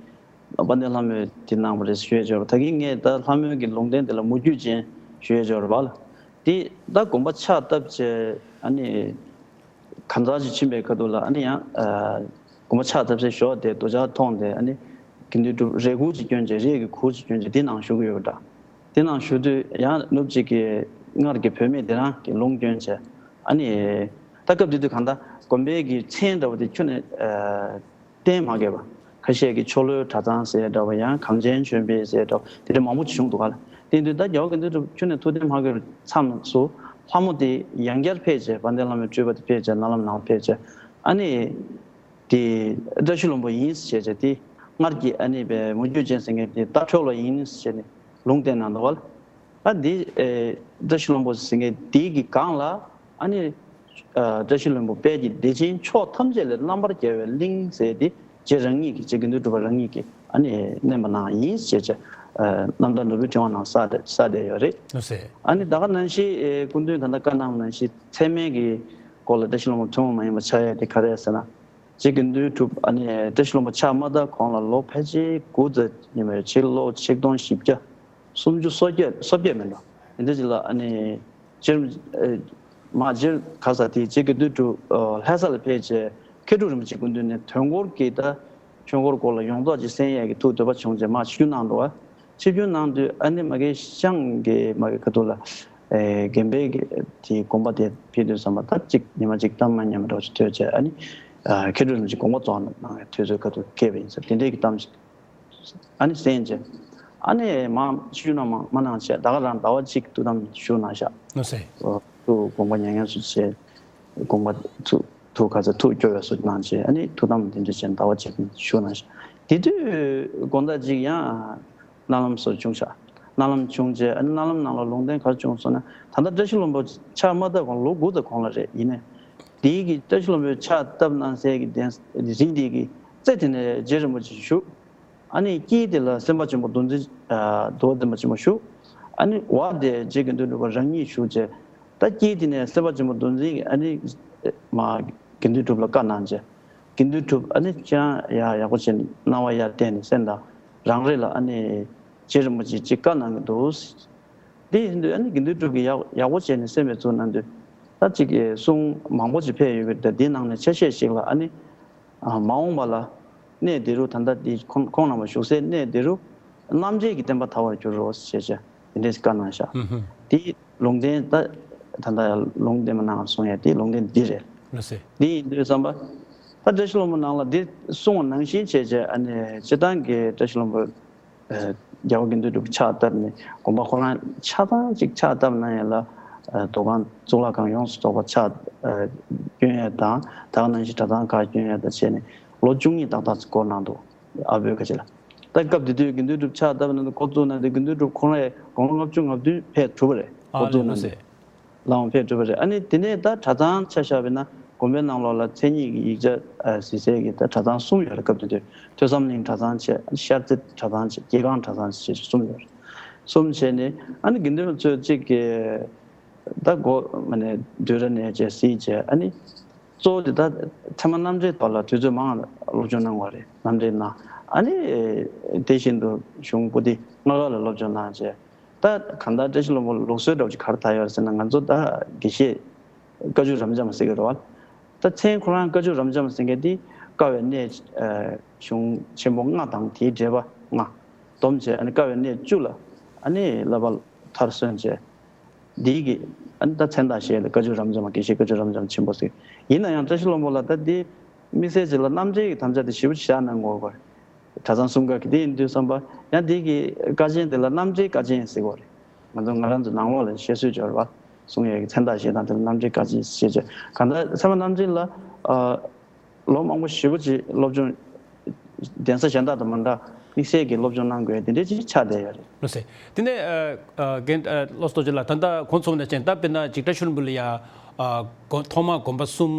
དཔལ་ལྡན་ལྷ་མོས་དེ་གནང་བ་རེད་ཞུ་ཡས་ཅིག་ཡོད་རེད། ད་གིན་ངས་ད་ལྷ་མོའི་གི་ལུང་བསྟན་དེ་ལ་མོས་གུས་ཅན་ཞུ་ཡས་ཅིག་ཡོད་རེད་པ་ལགས། དེ་ད་དགོན་པ་ཕྱག་བཏབ་བྱས་ཨ་ནི་གང་ཟག་ཅིག་ཕྱིན་པའི་ཁ་ཐུག་ལ་ཨ་ནི་ཡང་ཨ་དགོན་པ་ཕྱག་བཏབ་སའི་ཞོར་དེ་རྡོ་ཇག་མཐོང་སྟེ་ཨ་ནི་དགེ་འདུན་གྲུབ་རས་གུར་ཅིག་གྱོན་བྱས་རས་ཀྱི་གུར་ཅིག་གྱོན་བྱས་དེ་ནང་བཞུགས་ཀྱི་ཡོད་པ་འདྲ། དེ་ནང་བཞུགས་དུས་ཡང་ནུབ་གཅིག་གི་སྔར་གྱི་བུད་མེད་དེ་རང་གི་ལུང་གྱོན་བྱས་ཨ་ནི་ད་སྐབས་དེ་དུས་གང་ལྟར་དགོན་པའི་གི་མཚན་འདྲ་བོ་དེ་ཁྱོན་ནས་ཨ་གཏན་མ་དགོས་པ། ཁ་ཤས་ཀྱིས་ཆོ་ལོའི་གྲྭ་ཚང་ཟེར་འདྲ་བ་ཡང་གངས་ཅན་ཆོས་འཕེལ་ཟེར་འདྲ་བ་དེ་འདྲ་མང་པོ་ཅིག་བྱུང་འདུག་ག་ལགས། དེ་དུས་ད་རྒྱལ་བ་དགེ་འདུན་གྲུབ་ཁྱོན་ནས་ཐུགས་གཏན་མ་དགོས་པའི་མཚམས་སུ་ལྷ་མོ་དེ་ཡང་བསྐྱར་ཕེབས་བྱས་དཔལ་ལྡན་ལྷ་མོའི་སྤྲུལ་པ་དེ་ཕེབས་བྱས་མནལ་ལམ་ནང་ཕེབས་བྱས་ཨ་ནི་དེ་བཀྲ་ཤིས་ལྷུན་པོ་ཡིན་ཟེར་བྱས་དེ་སྔར་གྱི་ཨ་ནི་པའི་མོས་གུས་ཅན་ཟེར་མཁན་དེ་ད་འཕྲོ་བརླག་ཡིན་ཟེར་ནས་ལུང་བསྟན་གནང་འདུག་ག་ལགས། ཨ་འདི་ཨེ་བཀྲ་ཤིས་ལྷུན་པོ་ཟེར་མཁན་འདི་གི་སྒང་ལ་ཨ་ནི་ཨ་བཀྲ་ཤིས་ལྷུན་པོ་དཔལ་གྱི་བདེ་ཆེན་ཕྱོགས་ཐམས་ཅད་ལས་རྣམ་པར་རྒྱལ་བའི་གླིང་ཟེར་ཏེ་རྗེ་རང་ཉིད་ཀྱིས་རྗེ་དགེ་འདུན་གྲུབ་པ་རང་ཉིད་ཀྱིས་ཨ་ནི་བསྣན་པ་གནང་ཡིན་ཞེས་བྱས་ཨ་རྣམ་ཐར་ནོར་བུའི་ཕྲེང་བ་ནང་གསལ་བསྡད་གསལ་བསྡད་ཡོད་རེད། ལགས་སེ། ཨ་ནི་ད་ག་ནང་བཞིན་ཨེ་སྐུ་མདུན་ད་ལྟ་བཀའ་གནང་བ་ནང་བཞིན་ཚད་མའི་གི་སྐོར་ལ་བཀྲ་ཤིས་ལྷུན་པོ་ཐུན་མོང་མ་ཡིན་པ་ཆགས་ཡ་དེ་ག་རེ་རེད་ཟེར་ན། རྗེ་དགེ་འདུན་གྲུབ་ཨ་ནི་བཀྲ་ཤིས་ལྷུན་པོ་ཕྱག་མ་བཏབ་གོང་ལ་ལོ་ཕལ་ཆེར་དགུ་ཙམ་ཡིན་པ་རེད། ཕྱི་ལོ་ཆིག་སྟོང་བཞི་བརྒྱ་སུམ་ཅུ་སོ་བརྒྱད་སོ་བརྒྱད་མིན་འགྲོ། དེ་འདྲ་ཅིག་ལ་ཨ་ནི་སྤྱིར་ཨེ་མ་སྤྱིར་ག་ས་དེ་རྗེ་དགེ་འདུན་གྲུབ་ཨ་ལྷ་ས་ལ་ཕེབས་བྱས་མཁས་གྲུབ་རིན་པོ་ཆེ་སྐུ་མདུན་ནས་དོན་སྐོར་གྱི་ད་ཆོས་འཁོར་སྐོར་ལ་ཡོངས་རྫོགས་ཅིག་གསན་ཡས་ཀྱི་ཐུགས་འདོད་པ་བྱུང་བྱས་མ་ཆིབས་བསྒྱུར་གནང་འདུག་བ། ཆིབས་བསྒྱུར་གནང་དུས་ཨ་ནི་མ་གི་ཤང་གི་མ་གི་ཁ་ཐུག་ལ་ཨེ་དགོན་པའི་གི་དེའི་དགོན་པ་དེ་ཕེབས་དུས་ཙམ་པ་ད་ཅིག་ཉི་མ་ཅིག་གཏམ་མ་ཉམས་འདྲ་བོ་ཞིག་ཐོས་བྱས་ཨ་ནི་ཨ་མཁས་གྲུབ་རིན་པོ་ཆེ་དགོངས་པ་རྫོགས་གནང་བའི་དུས་ཚོད་ཁ་ཐུག་སྐྱེས་པ་ཡིན་ཟེར་དེ་འདྲའི་གི་གཏམ་ཞིག་ཨ་ནི་གསན་བྱས་ཨ་ནི་མ་ཆིབས་བསྒྱུར་གནང་མ་མ་གནང་བྱས་ད་ག་རང་ཟླ་བ་གཅིག་ཐུགས་དམ་བཞུགས་གནང་ཤག་ལགས་སེ། ཐུགས་དགོངས་པ་མྱ་ངན་སུ་བྱས། དགོངས་པ་ཐུགས་ཐུགས་ག་ཚོད་ཐུགས་སྐྱོ་བའི་སོ་གནང་བྱས་ཨ་ནི་ཐུགས་དམ་དེ་འདྲ་བྱས་ཟླ་བ་གཅིག་བཞུགས་གནང་ཤག་དེ་དུས་དགོང་དག་ཅིག་ཡང་མནལ་ལམ་སོགས་བྱུང་ཤག་མནལ་ལམ་བྱུང་རྗེས་ཨ་ནི་མནལ་ལམ་ནང་ལ་ལུང་བསྟན་ག་རེ་བྱུང་སོང་ན་ད་ལྟ་བཀྲ་ཤིས་ལྷུན་པོ་ཕྱག་མ་བཏབ་གོང་ལོ་དགུ་ཙམ་གོང་ལ་རེད། ཡིན་ནའི་དེའི་གི་བཀྲ་ཤིས་ལྷུན་པོའི་ཕྱག་བཏབ་གནང་སའི་གི་གདན་རི་དེ་གི་རྩེ་དེ་ནས་རྗེ་རིན་པོ་ཆེ་བཞུགས། ཨ་ནི་དཀྱིལ་དེ་ལ་སེམས་དཔའ་ཆེན་པོ་མདོ་འཛིན་མདོ་འཛིན་པ་ཆེན་པོ་བཞུགས། ཨ་ནི་འོག་དེ་རྗེ་དགེ་འདུན་གྲུབ་པ་རང་ཉིད་བཞུགས་བྱས། ད་དཀྱིལ་དེ་ནས་སེམས་དཔའ་ཆེན་པོ་མདོ་འཛིན་གྱིས་ཨ་ནི་མ་དགེ་འདུན་གྲུབ་ལ་བཀའ་གནང་བྱས། དགེ་འདུན་གྲུབ་ཨ་ནི་ཁྱེད་རང་ཡག་ཡག་པོ་བྱས་ནས་སྣང་བ་ཡར་བསྟན་ནས་གསན་དང་། རང་རེ་ལ་ཨ་ནི་རྗེ་རིན་པོ་ཆེས་ཅིག་བཀའ་གནང་གི་འདུག་དེ་ཡིན་དུས་ཨ་ནི་དགེ་འདུན་གྲུབ་ཀྱིས་ཡག་ཡག་པོ་བྱས་ནས་གསན་པའི་ཚུལ་གནང་དུས་ད་ཅིག་གསུང་མང་པོ་ཅིག་ཕེབས་ཡོད་པས་ད་དེའི་ནང་ནས་ཆ་ཤས་ཤིག་ལ་ཨ་ནི། ཨ་མ་འོངས་པ་ལ་གནས་འདི་རུ་ད་ལྟ་འདི་ཁོང་ཁོང་རྣམ་པ་བཞུགས་སའི་གནས་འདི་རུ་རྣམ་འདྲེན་གྱི་བསྟན་པ་དར་བར་འགྱུར་རོ་ཞེས་བྱས་དེ་འདྲའི་བཀའ་གནང་ཤག་ཧུམ་ཧུམ། དེའི་ལུང་བསྟན་ད་ད་ལྟ་ལུང་བསྟན་མ་གནང་གསུང་ཡ་དེའི་ལུང་བསྟན་འདི་རེད། ལགས་སེ། འདི་ཡིན་དུས་ཙམ་པ་ད་བཀྲ་ཤིས་ལྷུན་པོ་ནང་ལ་འདི་གསུང་བ་ནང་བཞིན་བྱས་བྱས་ཨ་ནི་སྤྱིར་བཏང་གི་བཀྲ་ཤིས་ལྷུན་པོ། རྒྱལ་བ་དགེ་འདུན་གྲུབ་ཕྱག་བཏབ་ནས་དགོན་པ་ཁོ་རང་ཆ་ཚང་གཅིག་ཕྱག་བཏབ་གནང་ཡས་ལ་མདོ་ཁང་གཙུག་ལག་ཁང་ཡོངས་སུ་རྫོགས་པ་ཕྱག་བསྐྱོན་ཡས་དང་ད་ག་ནང་བཞིན་གྲྭ་ཚང་ཁག་བསྐྱོན་ཡས་དང་བྱས་ནས་ལོ་བཅུ་གཉིས་ཏག་ཏག་ཙམ་འགོར་གནང་འདུག་ཨ་བོད་ཁ་ཆེ་ལ། ད་སྐབས་དེ་དུས་དགེ་འདུན་གྲུབ་ཕྱག་བཏབ་ནས་འགོ་བཙུགས་གནང་དུས་དགེ་འདུན་གྲུབ་ཁོ་རང་དགུང་ལོ་ལྔ་བཅུ་ང་བདུན་ཕེབས་གྲུབ་པ་རེད། འགོ་བཙུགས་གནང་དུས། ལའང་ཕེབས་གྲུབ་པ་རེད། ཨ་ནི་དེ་ནས་ད་གྲྭ་ཚང་ཆ་བཞག་པ་ཡིན་ན་དགོན་པའི་ནང་ལོགས་ལ་མཚན་ཉིད་ཀྱི་ཡིག་ཆ་ཨ་གཟིགས་སའི་གི་ད་གྲྭ་ཚང་གསུམ་ཡོད་རེད། སྐབས་དེ་དུས་ཐོས་བསམ་གླིང་གྲྭ་ཚང་བྱས། ཤར་རྩེ་གྲྭ་ཚང་བྱས། སྐྱེ་སྒང་གྲྭ་ཚང་བྱས་བྱས་གསུམ་ཡོད་རེད། གསུམ་བྱས་ནས་ཨ་ནི་དགེ་འདུན་པ་ཚོས་གཅིག་གི་ད་སྒོ་མ་ནས་བསྡུས་གྲྭ་ནས་བྱས་གཟིགས་བྱས། ཨ་ནི་གཙོ་བོ་དེ་ད་ཚད་མ་རྣམ་འགྲེལ་ཐོག་ལ་དུས་ཚོད་མང་བ་སློབ་སྦྱོང་གནང་བ་རེད། རྣམ་འགྲེལ་གནང་། ཨ་ནི་དེ་བཞིན་དུ་གཞུང་པོ་ཏི་ལྔ་ཀ་ལ་སློབ་སྦྱོང་གནང་བྱས། ད་གང་ལྟར་བཀྲ་ཤིས་ལྷུན་པོ་ལུགས་སྲོལ་འདྲ་བོ་ཅིག་ག་རེ་དར་ཡོད་རེད་ཟེར་ན། ང་ཚོ་ད་དགེ་བཤེས་བཀའ་བརྒྱུད་རབ་འབྱམས་ཟེར་གྱི་རེད་བ། ད་མཚན་ཁོ་རང་བཀའ་བརྒྱུད་རབ་འབྱམས་ཟེར་མཁན་དེ་བཀའ་བའི་གནས་ཨ་གཞུང་ཆེན་པོ་ལྔ་དང་དེའི་འགྲེལ་པ་ལྔ་བསྡོམས་བྱས་ཨ་ནི་བཀའ་བའི་གནས་བཅུ་ལ་ཨ་ནི་བསླབ་པ་མཐར་སོན་བྱས། འདིའི་གི་ཨ་ནི་ད་མཚན་རྟགས་བཞེས་ལ་བཀའ་བརྒྱུད་རབ་འབྱམས་དགེ་བཤེས་བཀའ་བརྒྱུད་རབ་འབྱམས་ཆེན་པོ་ཟེར། ཡིན་ན་ཡང་བཀྲ་ཤིས་ལྷུན་པོ་ལ་ད་འདི་དམིགས་བསལ་ཅིག་ལ་རྣམ་འགྲེལ་གྱི་དམ་བཅའ་དེ་ཞེ་པོ་ཅིག་བཞག་གནང་དགོས་པ་རེད། གྲྭ་ཚང་གསུམ་ཀ་གི་དེ་ཡིན་དུས་ཙམ་པ་ཡང་དེ་གི་བཀའ་ཆེན་དེ་ལ་རྣམ་འགྲེལ་བཀའ་ཆེན་ཟེར་གྱི་ཡོད་རེད། ང་ཚོ་ང་རང་ཚོ་ནང་ལོགས་ལ་བཤད་སྲོལ་ཅིག་ཡོད་རེད་བ། གསུང་ཡས་ཀྱི་མཚན་རྟགས་བཞེས་སྟངས་དེ་ལ་རྣམ་འགྲེལ་བཀའ་ཆེན་ཞེས་བྱ། གང་ལྟར་ཚད་མ་རྣམ་འགྲེལ་ལ་ཨ་ལོ་མང་པོ་ཞེ་པོ་ཅིག་སློབ་སྦྱོང་གདན་ས་གཞན་དག་དང་མ་འདྲ་དམིགས་བསལ་གྱི་སློབ་སྦྱོང་གནང་དགོས་དེ་འདྲའི་ཅིག་ཆགས་བསྡད་ཡོད་རེད། ལགས་སེ། དེ་ནས་ཨ་ཨ་རྒན་ཨ་བློ་བཟང་རྡོ་རྗེ་ལགས། ད་ལྟ་གོང་མཚུངས་ནས་བྱས་ད་དཔེར་ན་ཅིག་བཀྲ་ཤིས་ལྷུན་པོ་ལ་ཡ་ཨ་དགོན་ཐོག་མར་དགོན་པ་གསུམ་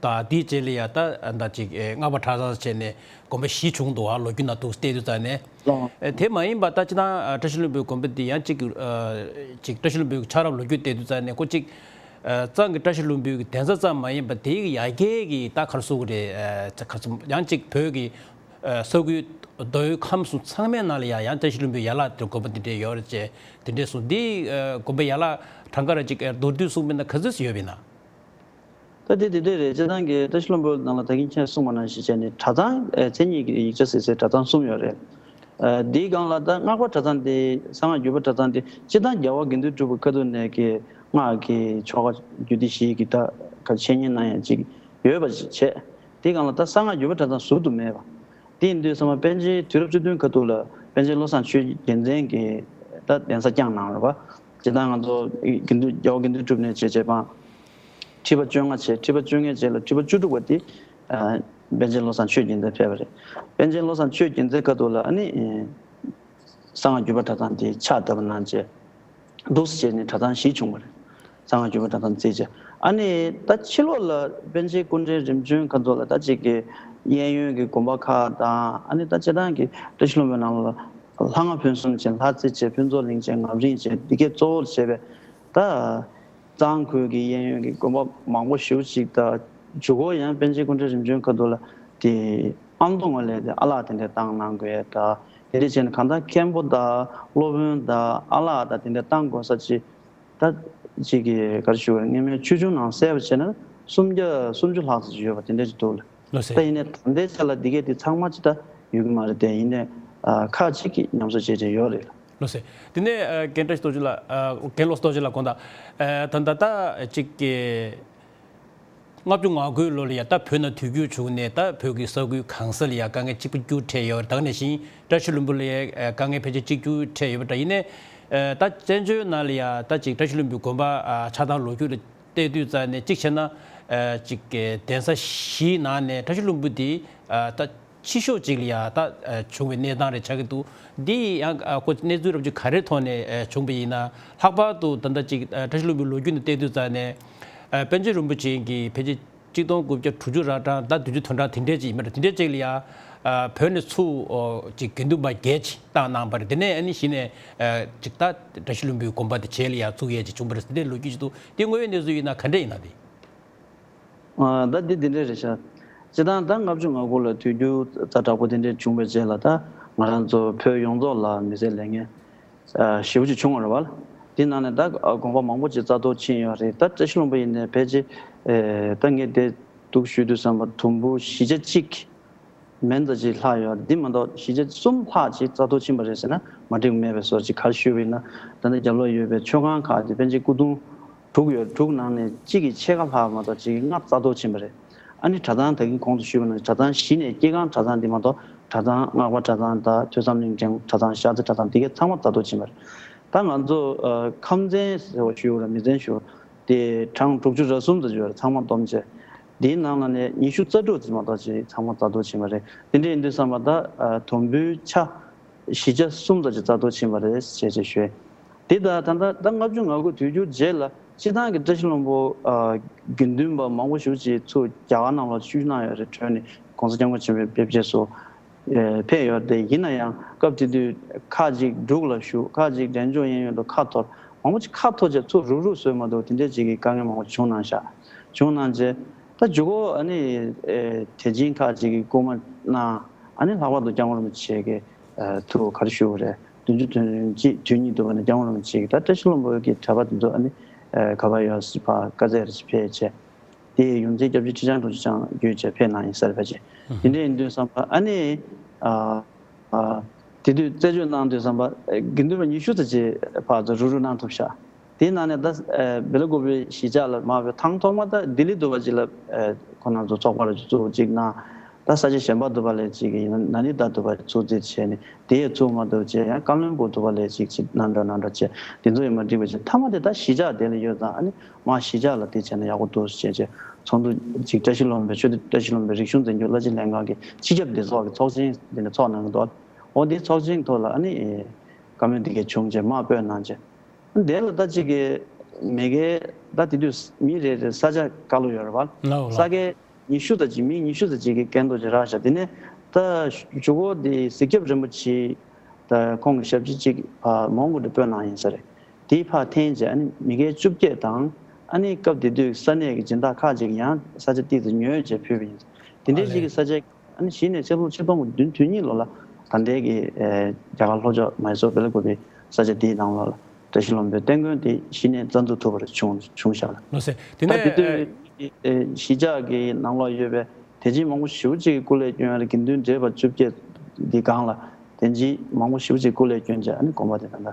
དང་དེའི་རྗེས་ལ་ཡ་ད་ཨ་ད་ཅིག་ཨེ་སྔགས་པ་གྲྭ་ཚང་བྱས་ནས་དགོན་པ་བཞི་བྱུང་འདུག་ཨ། ལོ་རྒྱུས་ནང་དུ་བལྟས་དུས་ཙང་ནས། ལགས། ཨེ་དེ་མ་ཡིན་པ་ད་ཅི་ད་ཨ་བཀྲ་ཤིས་ལྷུན་པོའི་དགོན་པ་འདི་ཡང་ཅིག་ཨ་ཅིག་བཀྲ་ཤིས་ལྷུན་པོའི་ཆགས་རབས་ལོ་རྒྱུས་བལྟས་དུས་ཙང་ནས་ཁོ་ཅིག་ཨ་གཙང་གི་བཀྲ་ཤིས་ལྷུན་པོའི་གི་གདན་ས་ཙམ་མ་ཡིན་པ་དེའི་གི་ཡ་གྱལ་གི་ད་ག་རེ་ཟེར་དགོས་རེད། ཨ་ག་རེ་ཟེར་ཡང་ཅིག་བོད་ཀྱི་ཨ་ས་ཁུལ་ མདོ་དབུས་ཁམས་གསུམ་ཚང་མའི་ནང་ལ་ཡང་ཡང་བཀྲ་ཤིས་ལྷུན་པོའི་ཡན་ལག་དེ་དགོན་པ་འདི་འདྲས་ཡོད་རེད་ཅེས་དེ་འདྲས་གསུངས། འདི་ཨ་དགོན་པའི་ཡན་ལག་གྲངས་ཀ་ར་ཅིག་ཨ་མདོར་བསྡུས་གསུངས་པ་ཡིན་ན་ག་ཚོད་ཡོད་པ་ཡིན་ན། ད་དེ་དེ་འདྲས་རེད། སྤྱིར་བཏང་གི་བཀྲ་ཤིས་ལྷུན་པོ་ནང་ལ་ད་གིན་ཁྱེད་གསུངས་པ་ནང་བཞིན་བྱས་ནས་གྲྭ་ཚང་ཨ་མཚན་ཉིད་ཀྱི་ཡིག་ཆ་གཟིགས་སའི་གྲྭ་ཚང་གསུམ་ཡོད་རེད། ཨ་འདིའི་སྒང་ལ་ད་སྔགས་པ་གྲྭ་ཚང་དེ་གསང་སྔགས་བརྒྱུད་པ་གྲྭ་ཚང་དེ་སྤྱིར་བཏང་རྒྱལ་བ་དགེ་འདུན་གྲུབ་པའི་ཁ་ཐུག་ནས་ཀྱི་སྔགས་ཀྱི་ཆོ་ག་རྒྱུད་སྡེ་བཞི་གི་ད་ག་འཆད་ཉན་གནང་ཡ་ཅིག་ཡོད་པ་ཅིག་བྱས། དེའི་སྒང་ལ་ད་གསང་སྔགས་བརྒྱུད་པ་གྲྭ་ཚང་ཟུར་དུ་མེད་པ། དེ་ཡིན་དུས་ཚང་མ་པཎ་ཆེན་དུས་རབས་བཅུ་བདུན་ཁ་ཐུག་ལ་པཎ་ཆེན་བློ་བཟང་ཆོས་རྒྱལ་མཚན་གྱིས་ད་གདན་ས་བསྐྱངས་གནང་རེད་པ། སྤྱིར་བཏང་ང་ཚོ་དགེ་འདུན་རྒྱལ་བ་དགེ་འདུན་གྲུབ་ནས་བྱས་རྗེ་འབངས་ཁྲི་པ་བཅོ་ལྔ་བྱས། ཁྲི་པ་བཅོ་ལྔ་རྗེས་ལ་ཁྲི་པ་བཅུ་དྲུག་པ་དེ་ཨ་པཎ་ཆེན་བློ་བཟང་ཆོས་རྒྱལ་མཚན་ཕེབས་པ་རེད། པཎ་ཆེན་བློ་བཟང་ཆོས་རྒྱལ་མཚན་ཁ་ཐུག་ལ་ཨ་ནི་གསང་སྔགས་བརྒྱུད་པ་གྲྭ་ཚང་དེ་ཕྱག་བཏབ་པ་གནང་རྗེས། འདུག་སེ་བྱས་ནས་གྲྭ་ཚང་བཞི་བྱུང་བ་རེད། གསང་སྔགས་བརྒྱུད་པ་གྲྭ་ཚང་བརྩིས་བྱས། ཨ་ནི་ད་ཕྱི་ལོགས་ལ་པཎ་ཆེན་སྐུ་ཕྲེང་རིམ་བྱོན་ཁ་ཐུག་ལ་ད་ཅིག་གི་གཡས་གཡོན་གྱི་དགོན་པ་ཁག་དང་། ཨ་ནི་ད་སྤྱིར་བཏང་གི་བཀྲ་ཤིས་ལྷུན་པོའི་ནང་ལ་ལྷ་སྔགས་ཕུན་སུམ་ཅན། ལྷ་རྩེ་བྱས། ཕུན་ཚོགས་གླིང་བྱས། ངམ་རིང་བྱས། འདི་གས་གཙོ་བོར་བྱས་པའི་ད་གཙང་ཁུལ་གྱི་གཡས་གཡོན་གྱི་དགོན་པ་མང་པོ་ཞེ་པོ་ཅིག་ད་མཇུག་གུ་ཡང་པཎ་ཆེན་སྐུ་ཕྲེང་རིམ་བྱོན་ཁ་ཐུག་ལ་དེ་ཨ་མདོ་ངོས་ལ་དེ་ཨ་ལགས་དེ་འདྲས་བཏང་གནང་དགོས་ཡ་ད། དེ་འདྲས་བྱས་ནས་གང་ལྟར་མཁན་པོ་དང་སློབ་དཔོན་དང་ཨ་ལགས་དང་དེ་འདྲས་བཏང་དགོས་ས་ཅིག་ད་ཅིག་གི་ག་རེ་ཞུ་དགོས་རེད། སྔོན་མའི་ཆོས་འབྱུང་ནང་གསལ་བ་བྱས་ན་སུམ་བརྒྱ་སུམ་ཅུ་ལྷག་ཙམ་ཅིག་ཡོད་པ་དེ་འདྲས་ཅིག་འདུག་ལ། ལགས་སོ། ད་ཡིན་ནའི་ད་ལྟའི་ཆ་ལ་འདི་གས་དེ་ཚང་མ་ཅིག་ད་ཡོད་ཀྱི་མ་རེད་དེ། ཡིན་ནའི་ཨ་ཁག་ཅིག་གིས་ཉམས་གསོ་བྱས་བྱས་ཡོད་རེད་ལ། ལགས་སོ། དེ་ནས་ཨ་རྒན་བཀྲ་ཤིས་རྡོ་རྗེ་ལགས། ཨ་རྒན་བློ་བཟང་རྡོ་རྗེ་ལགས་དགོངས་དག་ཨ་ད་ད་ད་ཅིག་གི་ལྔ་བཅུ་ང་དགུའི་ལོ་ལ་ཡ་ད་བོད་ནང་དུས་འགྱུར་བྱུང་ནས་ད་བོད་ཀྱི་ས་ཁུལ་གང་ས་ལ་ཡ་དཀའ་ངལ་གཅིག་པ་གཅིག་གྱུར་འཕྲད་ཡོད་རེད། ད་ག་ནང་བཞིན་བཀྲ་ཤིས་ལྷུན་པོ་ལ་ཡ་དཀའ་ངལ་ཕལ་ཆེར་གཅིག་གྱུར་འཕྲད་ཡོད་པ་འདྲ། ཡིན་ནའི་ད་བཙན་བྱོལ་ནང་ལ་ཡ་ད་ཅིག་བཀྲ་ཤིས་ལྷུན་པོའི་དགོན་པ་ཆགས་སྟངས་ལོ་རྒྱུས་ལ་བལྟས་དུས་ཙང་ནས་གཅིག་བྱས་ན་ཅིག་གདན་ས་བཞིའི་ནང་ནས་བཀྲ་ཤིས་ལྷུན་པོ་འདི་ད་ཕྱི་ཤོག་ཅིག་ལ་ཡ་ད་བྱུང་བའི་གནས་སྟངས་རེ་ཆགས་ཀྱི་འདུག་འདི་ཡང་ཁོ་གནས་ཚུལ་རབ་ཅིག་ག་རེའི་ཐོག་ནས་བྱུང་བ་ཡིན་ན། ལྷག་པར་དུ་ད་ལྟ་ཅིག་བཀྲ་ཤིས་ལྷུན་པོའི་ལོ་རྒྱུས་ནང་བལྟས་དུས་ཙང་ནས་པཎ་ཆེན་རིན་པོ་ཆེ་གིས་ཕལ་ཆེར་གཅིག་སྟོང་དགུ་བརྒྱ་དྲུག་ཅུ་ར་གྲངས་ད་བདུན་ཅུ་དོན་གྲངས་དེ་འདྲས་ཅིག་ཡིན་པ་རེད། དེ་འདྲས་ཅིག་ལ་ཡ་བོད་ནས་ཚུར་ཅིག་དགེ་འདུན་པ་བརྒྱད་ཅིག་བཏང་གནང་བ་རེད། དེ་ནས་ཨ་ནི་གཞི་ནས་ཅིག་ད་བཀྲ་ཤིས་ལྷུན་པོའི་དགོན་པ་དེ་རྗེས་ལ་ཡ་བཙུགས་ཡས་ཅིག་བྱུང་བ་རེད། དེ་འདྲས་ལོ་རྒྱུས་ཅིག་འདུག་དེ་དངོས་ཡོད་གནས་ཚུལ་ཡིན་ན་ག་འདྲས་ཡིན་ན་དེ། ཨ་ད་འདི་འདི་འདྲས་རེད་ཤག་སྤྱིར་བཏང་ད་ལྔ་བཅུ་ང་དགུ་ལ་དུས་འགྱུར་ཛ་དྲག་པོ་དེ་འདྲས་བྱུང་བའི་རྗེས་ལ་ད་ང་རང་ཚོ་བོད་ཡོངས་རྫོགས་ལ་མི་ཚེ་ལས་ངན་ཞེ་པོ་ཅིག་བྱུང་བ་རེད་བ། དེ་ནང་ནས་ད་དགོན་པ་མང་པོ་ཅིག་རྩ་གཏོར་ཕྱིན་ཡོད་རེད། ད་བཀྲ་ཤིས་ལྷུན་པོ་ཡིན་ནའི་ཕལ་ཆེར་ད་ངས་དེ་འདུག་ཞུ་དུས་ཙམ་པ་དུམ་བུ་བཞི་ཆ་གཅིག་མན་ཙམ་ཅིག་ལྷག་ཡོད། འདི་མ་གཏོགས་བཞི་ཆ་གསུམ་ལྷག་ཅིག་རྩ་གཏོར་ཕྱིན་པ་རེད་ཟེར་ན་མ་འགྲིག་མེད་པའི་བཟོ་ཅིག་ག་རེ་ཞུ་བ་ཡིན་ན། ད་ལྟ་རྒྱབ་ལོགས་ཡོད་པའི་མཆོད་ཁང་ཁག་དེ་པཎ་ཆེན་སྐུ་གདུང་དྲུག་ཡོད། དྲུག་ནང་ནས་གཅིག་གི་ཕྱེད་ཀ་ལྷག་མ་གཏོགས་གཅིག་གི་ལྔ་རྩ་གཏོར་ཕྱིན་པ་རེད། ཨ་ནི་གྲྭ་ཚང་ད་གིན་གོང་དུ་ཞུས་པ་ནང་བཞིན་གྲྭ་ཚང་བཞི་ནས་སྐྱེ་ཁང་གྲྭ་ཚང་འདི་མ་གཏོགས་གྲྭ་ཚང་སྔགས་པ་གྲྭ་ཚང་དང་ཐོས་བསམ་གླིང་ཕྲན་གྲྭ་ཚང་ཤར་རྩེ་གྲྭ་ཚང་འདི་གའི་ཚང་མ་རྩ་གཏོར་ཕྱིན་པ་རེད། ད་ང་ཚོ་ཨ་ཁམས་ཚན་ཟེར་བ་ཞུ་ར་མི་ཚན་ཞུ་དེ་གྲངས་དྲུག་ཅུ་རེ་གསུམ་ཙམ་ཡོད་རེད། ཚང་མ་བསྡོམས་བྱས་འདིའི་ནང་ལ་ནས་ཉི་ཤུ་རྩ་དྲུག་ཙམ་མ་གཏོགས་ཅིག་ཚང་མ་རྩ་གཏོར་ཕྱིན་པ་རེད། དེ་འདྲ་ཡིན་དུས་ཙམ་པ་ད་ཨ་དུམ་བུའི་ཆ་བཞི་ཆ་གསུམ་ཙམ་ཅིག་རྩ་གཏོར་ཕྱིན་པ་རེད་ཞེས་ཅིག་ཞུས། དེ་ད་ད་ལྟ་ད་ལྔ་བཅུ་ང་དགུ་དུས་འགྱུར་རྗེས་ལ་སྤྱིར་བཏང་གི་བཀྲ་ཤིས་ལྷུན་པོ་ཨ་དགེ་འདུན་པ་མང་པོ་ཞེ་པོ་ཅིག་ཚུར་རྒྱ་གར་ནང་ལ་བཞུགས་གནང་ཡོད་རེད། བྲོས་ནས་གོང་ས་སྐྱབས་མགོན་ཆེན་པོའི་ཕེབས་རྗེས་སུ་ཨ་ཕེབས་ཡོད་རེད། ཡིན་ན་ཡང་སྐབས་དེ་དུས་ཁག་ཅིག་འབྲུག་ལ་བཞུགས། ཁག་ཅིག་འབྲས་ལྗོངས་གཡས་གཡོན་དུ་ཁ་འཐོར། མང་པོ་ཅིག་ཁ་འཐོར་བྱས་ཚུར་རུག་རུག་བཟོས་མ་འདུག་དེ་འདྲས་ཅིག་གི་དཀའ་ངལ་མང་པོ་བྱུང་གནང་ཤག་བྱུང་གནང་རྗེས་ད་མཇུག་གུ་ཨ་ནི་ཨེ་དད་སྦྱིན་ཁག་ཅིག་གིས་སྐུལ་མ་གནང་། ཨ་ནི་ལྷག་པར་དུ་སྐྱབས་མགོན་རིན་པོ་ཆེ་གིས་ཨ་ཐུགས་ག་རེ་ཞུ་དགོས་རེད། བདུན་ཅུ་དོན་གཅིག་དོན་གཉིས་འདུག་པ་ནས་སྐྱབས་མགོན་རིན་པོ་ཆེ་གིས་ད་བཀྲ་ཤིས་ལྷུན་པོ་གི་གྲྭ་པ་དེ་ཚོ་ཨ་ནི་ཨེ་ག་པར་ཡོད་སྲིད་པ་བཀའ་སྩལ་རེ་ཕེབས་བྱས། དེའི་ཡོངས་འཛིན་སྐྱབས་རྗེ་ཁྲི་བྱང་དྲུང་ཆེ་ཆང་བརྒྱུད་བྱས་ཕེབས་གནང་ཡིན་ས་རེད་ཕལ་ཆེར། དེ་འདྲ་ཡིན་དུས་ཙམ་པ་ཨ་ནི་ཨ་ཨ་དེ་དུས་རྩད་གཅོད་གནང་དུས་ཙམ་པ་ཨེ་དགེ་འདུན་པ་ཉི་ཤུ་ཙམ་ཅིག་ཕར་ཚུར་རུག་རུག་གནང་ཐུབ་ཤག་དེའི་ནང་ནས་ད་ཨེ་བེ་ལ་ཀོ་པི་གཞིས་ཆགས་ལ་མར་བའི་ཐེངས་ཐོག་མ་ད་ལྡི་ལི་འདུག་པ་ཅིག་ལ་ཨེ་ཁོ་རང་ཚོ་ཚོགས་པ་ར་ཅིག་བཙུགས་ཅིག་གནང་། ད་ས་ཆ་གཞན་པ་འདུག་པ་ལས་ཅིག་ཡིན་ན་ནཱ་ནི་ད་འདུག་པ་ཚུགས་རྩིས་བྱས་ནས་དེ་ཡས་ཚུགས་མ་ཐུབ་བྱས། ཡང་ཀ་བློན་སྦུག་འདུག་པ་ལས་ཅིག་ཅིག་གནང་འདྲ་གནང་འདྲ་བྱས། དེ་ཚོ་ཡང་མ་འགྲིག་པ་བྱས། མཐའ་མ་དེ་ད་གཞིས་ཆགས་དེ་ལ་ཡོད་ཙང་ཨ་ནི་མར་གཞིས་ཆགས་ལ་དེ་བྱས་ན་ཡག་པོ་འདུག་ཟེར་བྱས་བྱས་ཚོགས་འདུ་ཅིག་བཀྲ་ཤིས་ལྷུན་པོའི་ཆོས་སྡེ་བཀྲ་ཤིས་ལྷུན་པོའི་རིག་གཞུང་འཛིན་སྐྱོང་བླ་སྤྱི་ལྷན་ཁང་གི་སྤྱི་ཁྱབ་སྡེ་ཚོགས་ཀྱི་ཚོགས་ཆེན་དེ་ནས་ཚོགས་གནང་གི་འདུག་འོ་དེ་ཚོགས་ཆེན་ཐོག་ལ་ཨ་ནི་བཀའ་མོལ་དེ་གས་བྱུང་རྗེས་མར་སྤོས་གནང་རྗེས། དེ་ལ་ད་ཅིག་གི་མི་སྒེར་ད་དེ་དུས་མི་རེ་རེ་ས་ཆ་བཀའ་སློབ་ཡོད་རེད་བ། ལའོ་ལའོ། ས་དགེ་ཉི་ཤུ་ཙམ་ཅིག་མི་ཉི་ཤུ་ཙམ་ཅིག་གི་སྐད་འདོགས་ཅིག་རག་ཤག་དེ་ནས་ད་གཞུག་གུ་དེ་གཟིགས་སྐྱབས་རིན་པོ་ཆེ་ད་ཁོང་གི་ཞབས་ཕྱི་ཅིག་ཕར་མོན་གྷོ་དུ་སྤོས་གནང་ཡིན་ས་རེད། དེའི་ཕར་འཐེན་རྗེས་ཨ་ནི་མི་སྒེར་བཅོ་བརྒྱད་དང་ཨ་ནི་སྐབས་དེ་དུས་ས་གནས་ཀྱི་སྦྱིན་བདག་ཁག་ཅིག་ཡང་ས་ཆ་ཏོག་ཙམ་ཉོས་རྗེས་ཕུལ་བ་ཡིན། དེ་འདྲའི་ཅིག་གི་ས་ཆ་ཨ་ནི་གཞི་ནས་ཕྱི་ལོ་ཆིག་སྟོང་དགུ་བདུན་དོན་གཉིས་ལོ་ལ་ ད་ལྟའི་གི་ཨེ་རྒྱ་གར་ལྷོ་ཕྱོགས་མཱི་སོར་བེ་ལ་ཀུ་པི་ས་ཆ་དེའི་ནང་ལོགས་ལ་བཀྲ་ཤིས་ལྷུན་པོའི་སྟེང་དགོན་དེ་གཞི་ནས་རྩ་འཛུགས་ཐུབ་པར་བྱུང་བྱུང་བཞག་ལ། ལགས་སེ། དེ་ད་ནས་དེ་དུས་ཨེ་ཨེ་གཞིས་ཆགས་ཀྱི་ནང་ལོགས་ཡོད་པའི་དད་ཅན་མང་པོ་ཞེ་པོ་ཅིག་གི་སྐུ་ལས་བསྐྱོན་ཡ་ལ། དགེ་འདུན་བགྲེས་པ་བཅོ་བརྒྱད་འདི་སྒང་ལ་དད་ཅན་མང་པོ་ཞེ་པོ་ཅིག་སྐུ་ལས་བསྐྱོན་བྱས། ཨ་ནི་དགོན་པ་དེ་ད་ལྟ་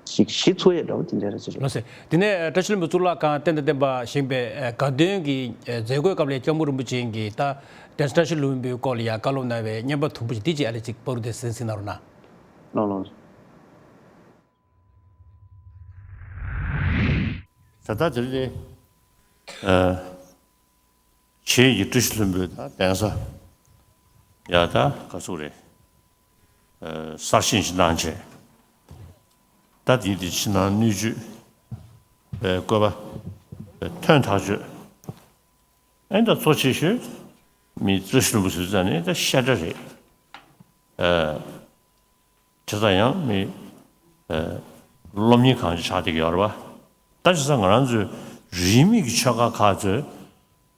ཞིག་གཞི་ཚུགས་ཡས་འདྲ་བོ་དེ་འདྲ་རེད་ཅེས། ལགས་སེ། དེ་ནས་བཀྲ་ཤིས་ལྷུན་པོ་གཙུག་ལག་ཁང་རྟེན་དང་བརྟེན་པ་བཞེངས་པའི་ཨ་དགའ་སྟོན་གྱི་ཨ་མཛད་སྒོའི་སྐབས་ལ་སྐྱབས་མགོན་རིན་པོ་ཆེ་གིས་ད་བཀྲ་ཤིས་ལྷུན་པོའི་སྐོར་ལ་ཡ་བཀའ་སློབ་གནང་བའི་བརྙན་པར་དུམ་བུ་ཞིག་འདི་ཅིག་ཨ་ལེ་ཅིག་པར་དེ་གསན་གཟིགས་གནང་རོགས་གནང་། ལགས་ལགས། ད་ལྟ་དེ་རིང་ཨ་ཆེད་ཀྱི་བཀྲ་ཤིས་ལྷུན་པོའི་ད་གདན་ས་ཡ་ད་ག་ཚོད་རེད། ཨ་གསར་བཞེངས་ཤིག་གནང་བྱས། ད་དེ་དེ་ཕྱི་ནང་སྣོད་བཅུད་པའི་བཀོད་པ་ཐོན་ཐག་ཆོད། ཨེ་ད་གཙོ་ཆེ་ཤོས་མི་བཀྲ་ཤིས་ལྷུན་པོ་ཟེར་ཙང་ནི་ད་བཤད་གྲྭ་རེད། ཨ་བྱས་ཙང་ཡང་མི་ཨ་སློབ་གཉེར་ཁང་ཅིག་ཆགས་བསྡད་ཀྱི་ཡོད་རེད་བ། ད་བྱས་ཙང་ང་རང་ཚོའི་རིས་མེད་ཀྱི་ཆོས་བཀའ་ཁག་ཚོས་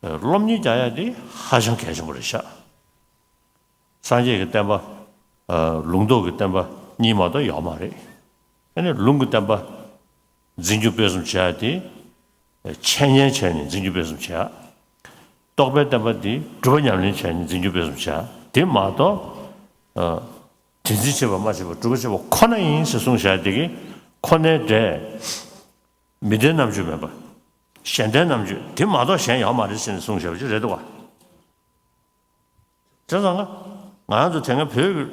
ཨ་སློབ་གཉེར་རྒྱག་ཡ་དེ་ཧ་ཅང་གལ་ཆེན་པོ་རེད་ཤག་སངས་རྒྱས་ཀྱི་བསྟན་པ་ཨ་ལུང་རྟོགས་ཀྱི་བསྟན་པ་གཉིས་མ་གཏོགས་ཡོད་མ་རེད། ཨ་ནི་ལུང་གི་བསྟན་པ་འཛིན་སྐྱོང་སྤེལ་གསུམ་བྱེད་ཡ་དེ་འཆད་ཉན་བྱས་ནས་འཛིན་སྐྱོང་སྤེལ་གསུམ་བྱེད་ཡ། རྟོགས་པའི་བསྟན་པ་འདི་སྒྲུབ་པ་ཉམས་ལེན་བྱས་ནས་འཛིན་སྐྱོང་སྤེལ་གསུམ་བྱེད་ཡ། དེ་མ་གཏོགས་ཨ་དེ་འཛིན་བྱེད་པ་མ་བྱེད་པ་སྒྲུབ་པ་བྱེད་པ་ཁོ་ན་ཡིན་ཟེར་གསུངས་བཞག་དེ་གི་ཁོ་ནའི་སྒྲས་མི་ལྡན་རྣམ་དཔྱོད་མེད་པ། གཞན་ལྡན་རྣམ་དཔྱོད་དེ་མ་གཏོགས་གཞན་ཡོད་མ་རེད་ཟེར་ནས་གསུངས་བཞག་པ་ཅིག་རེད་འདུག་བ། བྱས་ཙང་ང་ང་རང་ཚོ་དེ་སྔ་བོད་ཀྱི་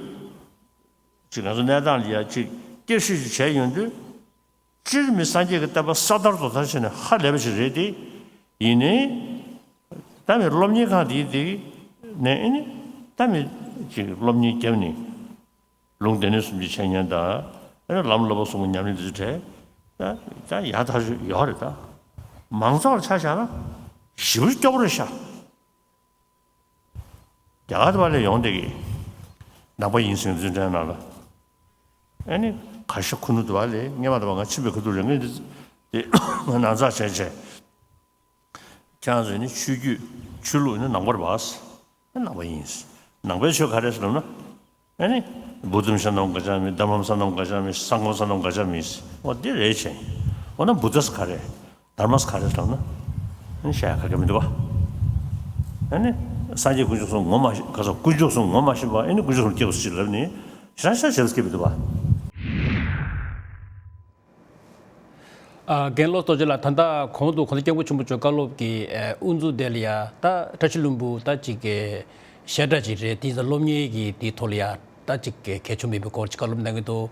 ཅིག་ང་ཚོ་གནས་སྟངས་ལ་ཡ་ཅིག་བསྐྱར་ཞིབ་ཅིག་བྱས་ཡོང་དུས། སྤྱིར་མི་སངས་རྒྱས་ཀྱི་བསྟན་པ་ས་དར་རྡོ་དར་བྱས་ནས་ཧ་ལས་པ་ཞིག་རེད་དེ། ཡིན་ནའི་ད་མི་སློབ་གཉེར་ཁང་དེའི་དེ་ནས་ཨེ་ནི་ད་མི་ཅིག་སློབ་གཉེར་བརྒྱབ་ནས་ལུང་སྡེ་སྣོད་གསུམ་གྱི་འཆད་ཉན་དང་ཨེ་ནི་ལམ་བསླབ་པ་གསུམ་གྱི་ཉམས་ལེན་དེ་ཚོ་གྲས་ད་ད་ཡག་ཐག་ཆོད་ཡོད་རེད། ད་མང་ཚོགས་ལ་ཆ་བཞག་ན་ཞེ་པོ་སྐྱོ་པོ་རེད་ཤག་རྒྱ་གར་དུ་བ་ལས་ཡོང་བསྡད་ཀྱི་ནང་པ་ཡིན་ཟེར་འཛིན་གྲྭའི་ནང་ལ། ཨ་ནི་གར་ཤ་ཁུ་ནུ་དུ་བ་ལས་སྔས་མ་དུ་བ་ང་ཕྱིན་པའི་ཁ་ཐུག་རེ་ངས་འདི་དེ་ང་ནང་ཚགས་བྱས་བྱས། ཁྱེད་རང་ཚོ་ནི་ཆོས་བརྒྱུད་ཆོས་ལུགས་ནི་ནང་པར་བ། ནང་པ་ཡིན། ནང་པའི་ཆོས་ག་རེ་ཟེར་ལབ་ན། ཨ་ནི་བུ་དྷམ་ཤ་ནམ་ག་ཅང་མི། དྷརྨམ་ཤ་ནམ་ག་ཅང་མི། སངྒྷམ་ཤ་ནམ་ག་ཅང་མི། འོ་འདི་རེད་བྱས། འོ་ན་བུ་དྷ་ག་རེ། དྷརྨ་ག་རེ་ལབ་ན། ཨ་ནི་བཤད་ཡ་ག་གེ་མི་འདུག་བ། ཨ་ནི་སངས་རྒྱས་དཀོན་མཆོག་གསུམ་ངོ་མ་ཤེས་ག་ས་དཀོན་མཆོག་གསུམ་ངོ་མ་ཤེས་པ། ཨ་ནི་དཀོན་མཆོག་གསུམ་སྐྱེ་བ་སུ་ཞིག་ལབ་ནི་ཞེ་དྲག་ཞེ་དྲག་སྐྱེ་མི་འདུག་བ། ཨ་རྒན་བློ་གྲོས་རྡོ་རྗེ་ལགས། ད་ལྟ་གོང་དུ་གོང་ས་སྐྱབས་མགོན་ཆེན་པོ་མཆོག་བཀའ་སློབ་ཀྱི་ཨ་དབུ་འཛུགས་དེ་ལ་ཡ་ད་བཀྲ་ཤིས་ལྷུན་པོ་ད་ཅིག་གི་བཤད་གྲྭ་ཅིག་རེད། དེ་ཡིན་ཙང་སློབ་གཉེར་གྱི་དེའི་ཐོག་ལ་ཡ་ད་ཅིག་གི་གལ་ཆེན་མིན་པའི་སྐོར་ཅིག་བཀའ་སློབ་གནང་གི་འདུག་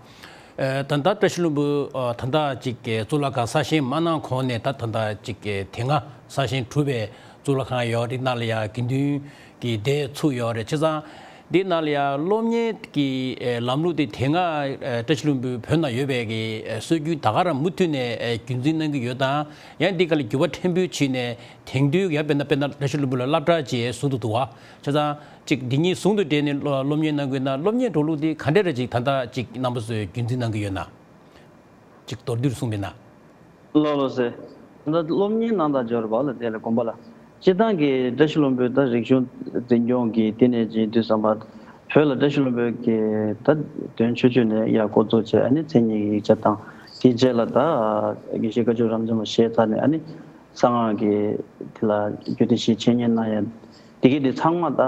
ཨ་ད་ལྟ་བཀྲ་ཤིས་ལྷུན་པོ་ཨ་ད་ལྟ་ཅིག་གི་གཙུག་ལག་ཁང་གསར་བཞེངས་མ་གནང་གོང་ནས་ད་ད་ལྟ་ཅིག་གི་དེ་སྔ་གསར་བཞེངས་གྲུབ་པའི་གཙུག་ལག་ཁང་ཡོད་རེད། ནང་ལ་ཡ་དགེ་འདུན་གྱི་སྡེ་ཚུགས་ཡོད་རེད། བྱས་ཙང་འདི་ནང་ལ་ཡང་སློབ་གཉེར་གྱི་ཨེ་ལམ་ལུགས་དེ་དེ་སྔ་ཨེ་བཀྲ་ཤིས་ལྷུན་པོའི་བོད་ནང་ཡོད་པའི་གི་ཨེ་སྲོལ་རྒྱུན་ད་ག་རང་མུ་མཐུད་ནས་ཨེ་རྒྱུན་འཛིན་གནང་གི་ཡོད་དང་། ཡང་འདི་ག་ལ་འགྱུར་བ་ཕྲན་བུ་ཕྱིན་ནས་དེང་དུས་ཡང་དཔེར་ན་དཔེར་ན་བཀྲ་ཤིས་ལྷུན་པོ་ལ་སློབ་གྲྭ་ཅིག་བཟོ་འདུག་འདུག་བ། བྱས་ཙང་ཅིག་འདི་གཉིས་ཟུང་དུ་འབྲེལ་ནས་སློ་སློབ་གཉེར་གནང་དགོས་ན་སློབ་གཉེར་འགྲོ་ལུགས་དེ་ག་འདྲ་རེ་ཅིག་ད་ལྟ་ཅིག་རྣམ་པ་ཚོས་རྒྱུན་འཛིན་གནང་གི་ཡོད་ན། ཅིག་མདོར་བསྡུས་གསུངས་པས་ན། ལགས་ལགས་སེ། ད་སློབ་གཉེར་གནང་དང་འབྱོར་བ་ལ་དེ་ལ་དགོན་པ་ལ། སྤྱིར་བཏང་གི་བཀྲ་ཤིས་ལྷུན་པོའི་ད་རིག་གཞུང་འཛིན་སྐྱོང་གི་བསྟི་གནས་ཀྱི་དུས་བསམ་པ། བོད་ལ་བཀྲ་ཤིས་ལྷུན་པོའི་གི་ད་དོན་ཆོས་ཆོས་ནས་ཡར་འགོ་བཙུགས་བྱས། ཨ་ནི་མཚན་ཉིད་ཀྱི་ཡིག་ཆ་དང་དེའི་རྗེས་ལ་ད་དགེ་བཤེས་བཀའ་བརྒྱུད་རབ་འབྱམས་ལ་བཞེས་ཚར་ནས། ཨ་ནི་གསང་སྔགས་ཀྱི་དེ་ལ་རྒྱུད་སྡེ་བཞི་འཆད་ཉན་གནང་ཡ་དེ་གི་དེ་ཚང་མ་ད་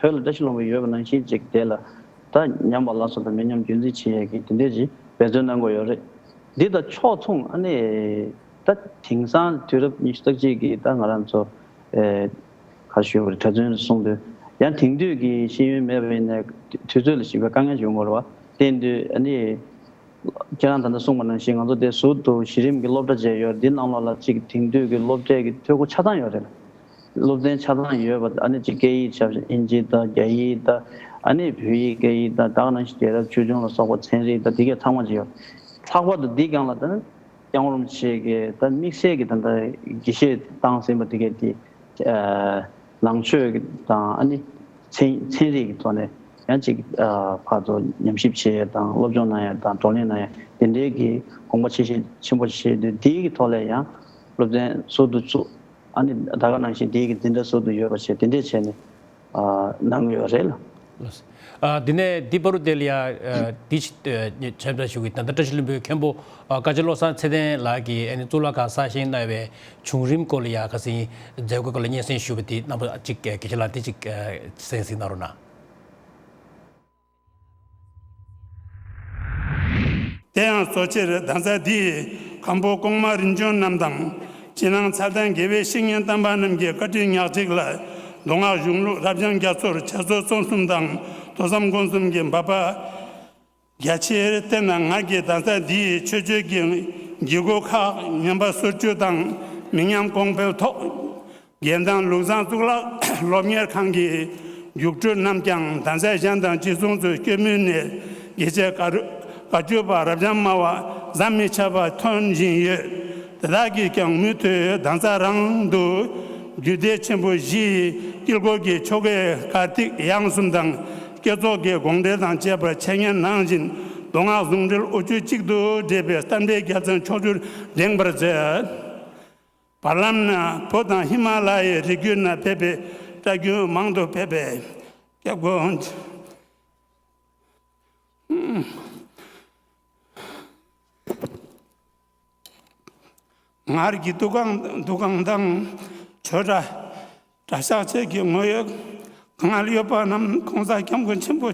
བོད་ལ་བཀྲ་ཤིས་ལྷུན་པོ་ཡོད་པ་ནང་བཞིན་ཅིག་དེ་ལ་ད་ཉམས་པ་ལ་སོགས་པའི་མི་ཉམས་རྒྱུན་འཛིན་བྱེད་ཡས་ཀྱི་དེ་འདྲས་ཀྱི་འབད་བརྩོན་གནང་དགོས་ཡོད་རེད། འདི་དང་ཕྱོགས་མཚུངས་ཨ་ནི་ད་དེང་སང་དུས་རབས་ཉི་ཤུ་རྩ་གཅིག་གི་ད་ང་རང་ཚོ་ཨེ་ག་ཞུ་བ་རེད། གྲྭ་བཙུན་གསུང་དུས་ཡང་དེང་དུས་ཀྱི་ཤེས་ཡོན་མེད་པ་ཡིན་ནའི་དུས་ཚོད་ལ་གཞིགས་པའི་དཀའ་ངལ་ཡོང་དགོས་རེད་བ། དེ་ཡིན་དུས་ཨ་ནི་ཁྱེད་རང་ད་ལྟ་གསུངས་པ་ནང་བཞིན་ང་ཚོ་དེ་ཟུར་དུ་གཞི་རིམ་གྱི་སློབ་གྲྭ་བཅས་ཡོད། འདི་ནང་ལོགས་ལ་གཅིག་དེང་དུས་ཀྱི་སློབ་གྲྭའི་གི་འཐུས་སྒོ་ཆ་ཚང་ཡོད་རེད། སློབ་ཚན་ཆ་ཚང་ཡོད་པ། ཨ་ནི་གཅིག་སྐད་ཡིག་ཆ་བཞག་ཨིན་ཇི་དང་རྒྱ་ཡིག་དང་། ཨ་ནི་བོད་ཡིག་སྐད་ཡིག་དང་། ད་ག་ནང་བཞིན་རྒྱལ་རབས་ཆོས་འབྱུང་ལ་སོགས་པ་ཚན་རིག་དང་དེ་གས་ཚང་མ་ཅིག་ཡོད། ལྷག་པར་དུ་འདི་སྒང་ལ་ད་ནི་སྐྱབས་མགོན་རིན་པོ་ཆེ་གིས་ད་དམིགས་བསལ་གྱི་ད་ལྟ་དགེ་བཤེས་བཏང་ཟིན་པ་དེ་གས་དེ། ཨ་ནང་ཆོས་དང་ཨ་ནི་ཚན་ཚན་རིག་གི་ཐོག་ནས་ཡང་ཅིག་ཨ་ཕར་ཚུར་ཉམས་ཞིབ་བྱེད་ཡས་དང་སློབ་སྦྱོང་གནང་ཡས་དང་བགྲོ་གླེང་གནང་ཡས་དེ་འདྲའི་གི་དགོངས་པ་ཆེ་ཤོས་ཆེན་པོ་བཞེས་དུས། དེའི་གི་ཐོག་ལ་ཡང་སློབ་ཚན་ཟུར་དུ་བཙུགས། ཨ་ནི་ད་ག་ནང་བཞིན་དེའི་གི་འཛིན་གྲྭ་ཟུར་དུ་ཡོད་པ་བྱས། དེ་འདྲས་བྱས་ནས་ཨ་གནང་གི་ཡོད་རེད་ལ། ལགས། ཨ། འདི་ནས་འདི་བར་དུ་དེ་ལ་ཡ། ཨ། འདི་ཞིག་ཨ། ཆ་འདྲ་ཞུ་གི། ད་ལྟ་བཀྲ་ཤིས་ལྷུན་པོའི་མཁན་པོ། ཨ། བཀའ་བརྒྱུད་བློ་བཟང་ཚེ་བརྟན་ལགས་ཀྱིས་ཨ་ནི་གཙུག་ལག་ཁང་གསར་བཞེངས་གནང་བའི་བྱུང་རིམ་སྐོར་ལ་ཡ་ཁ་སང་མཛད་སྒོའི་སྐབས་ལ་སྙན་སེང་ཞུས་པ་དེ་རྣམ་པ་ཅིག་དགེ་བཤེས་ལགས་དེ་ཅིག་གསན་གཟིགས་གནང་རོགས་གནང་། དེ་ཡང་གཙོ་ཆེར་གདན་ས་འདིའི་མཁན་པོ་ཀོང་མ་རིམ་བྱོན་རྣམས་དང་། ཕྱི་ནང་ཚད་ལྡན་དགེ་བའི་བཤེས་གཉེན་དམ་པ་རྣམས་ཀྱི་བཀའ་དྲིན་ཉག་གཅིག་ལ། མདོ་སྔགས་གཞུང་ལུགས་རབ་འབྱམས་རྒྱ་མཚོར་བྱ་རྩོལ་རྩོམ་གསུམ་དང་ཐོས་བསམ་སྒོམ་གསུམ་གྱི་འབད་པ་རྒྱ་ཆེར་བརྟེན་ནས། ང་གིས་གདན་ས་འདིའི་ཆོས་སྤྱོད་ཀྱི་བགྱི་སྒོ་ཁག་ཉམས་པ་སོར་ཆུད་དང་མི་ཉམས་གོང་འཕེལ་ཐོག་དགེ་ལྡན་ལུགས་བཟང་གཙུག་ལག་སློབ་གཉེར་ཁང་གི་རྒྱུགས་སྤྲོད་རྣམས་ཀྱང་གདན་ས་གཞན་དང་གཅིག་མཚུངས་སུ་སྐྱོད་མུས་ནས། དགེ་ཆེ་བཀའ་བརྒྱུད་པ་རབ་འབྱམས་སྨྲ་བ་ཟམ་མི་ཆད་པར་ཐོན་བཞིན་ཡོད། དེ་དག་གིས་ཀྱང་མུ་མཐུད་གདན་ས་རང་དུ་རྒྱུད་སྡེ་ཆེན་པོ་བཞིའི་དཀྱིལ་འཁོར་གྱི་ཆོ་གའི་གར་ཐིག་ཡང་གསུམ་དང་། བསྐྱེད་རྫོགས་ཀྱི་དགོངས་འགྲེལ་དང་བཅས་པར་འཆད་ཉན་གནང་བཞིན། མདོ་སྔགས་ཟུང་འབྲེལ་དབུ་ཁྱུད་གཅིག་ཏུ་འདྲེས་པའི་བསྟན་པའི་རྒྱལ་མཚན་ཕྱོགས་བཅུར་བསྒྲེངས་པར་མཛད། བར་ལམ་ན་བོད་དང་ཧི་མ་ལ་ཡའི་རི་རྒྱུད་ན་ཕེབས་པའི་སྐྲ་རྒྱུན་མང་དུ་ཕེབས་པས། སྐྱབས་མགོན། སྔར་གྱི་འདུ་ཁང་འདུ་ཁང་དང་ཆོས་གྲྭ། གྲྭ་ཤག་བཅས་ཀྱི་ངོ་ཡོད་ཁང་ལ་ཡོད་པ་རྣམས་གོང་ས་སྐྱབས་མགོན་ཆེན་པོ་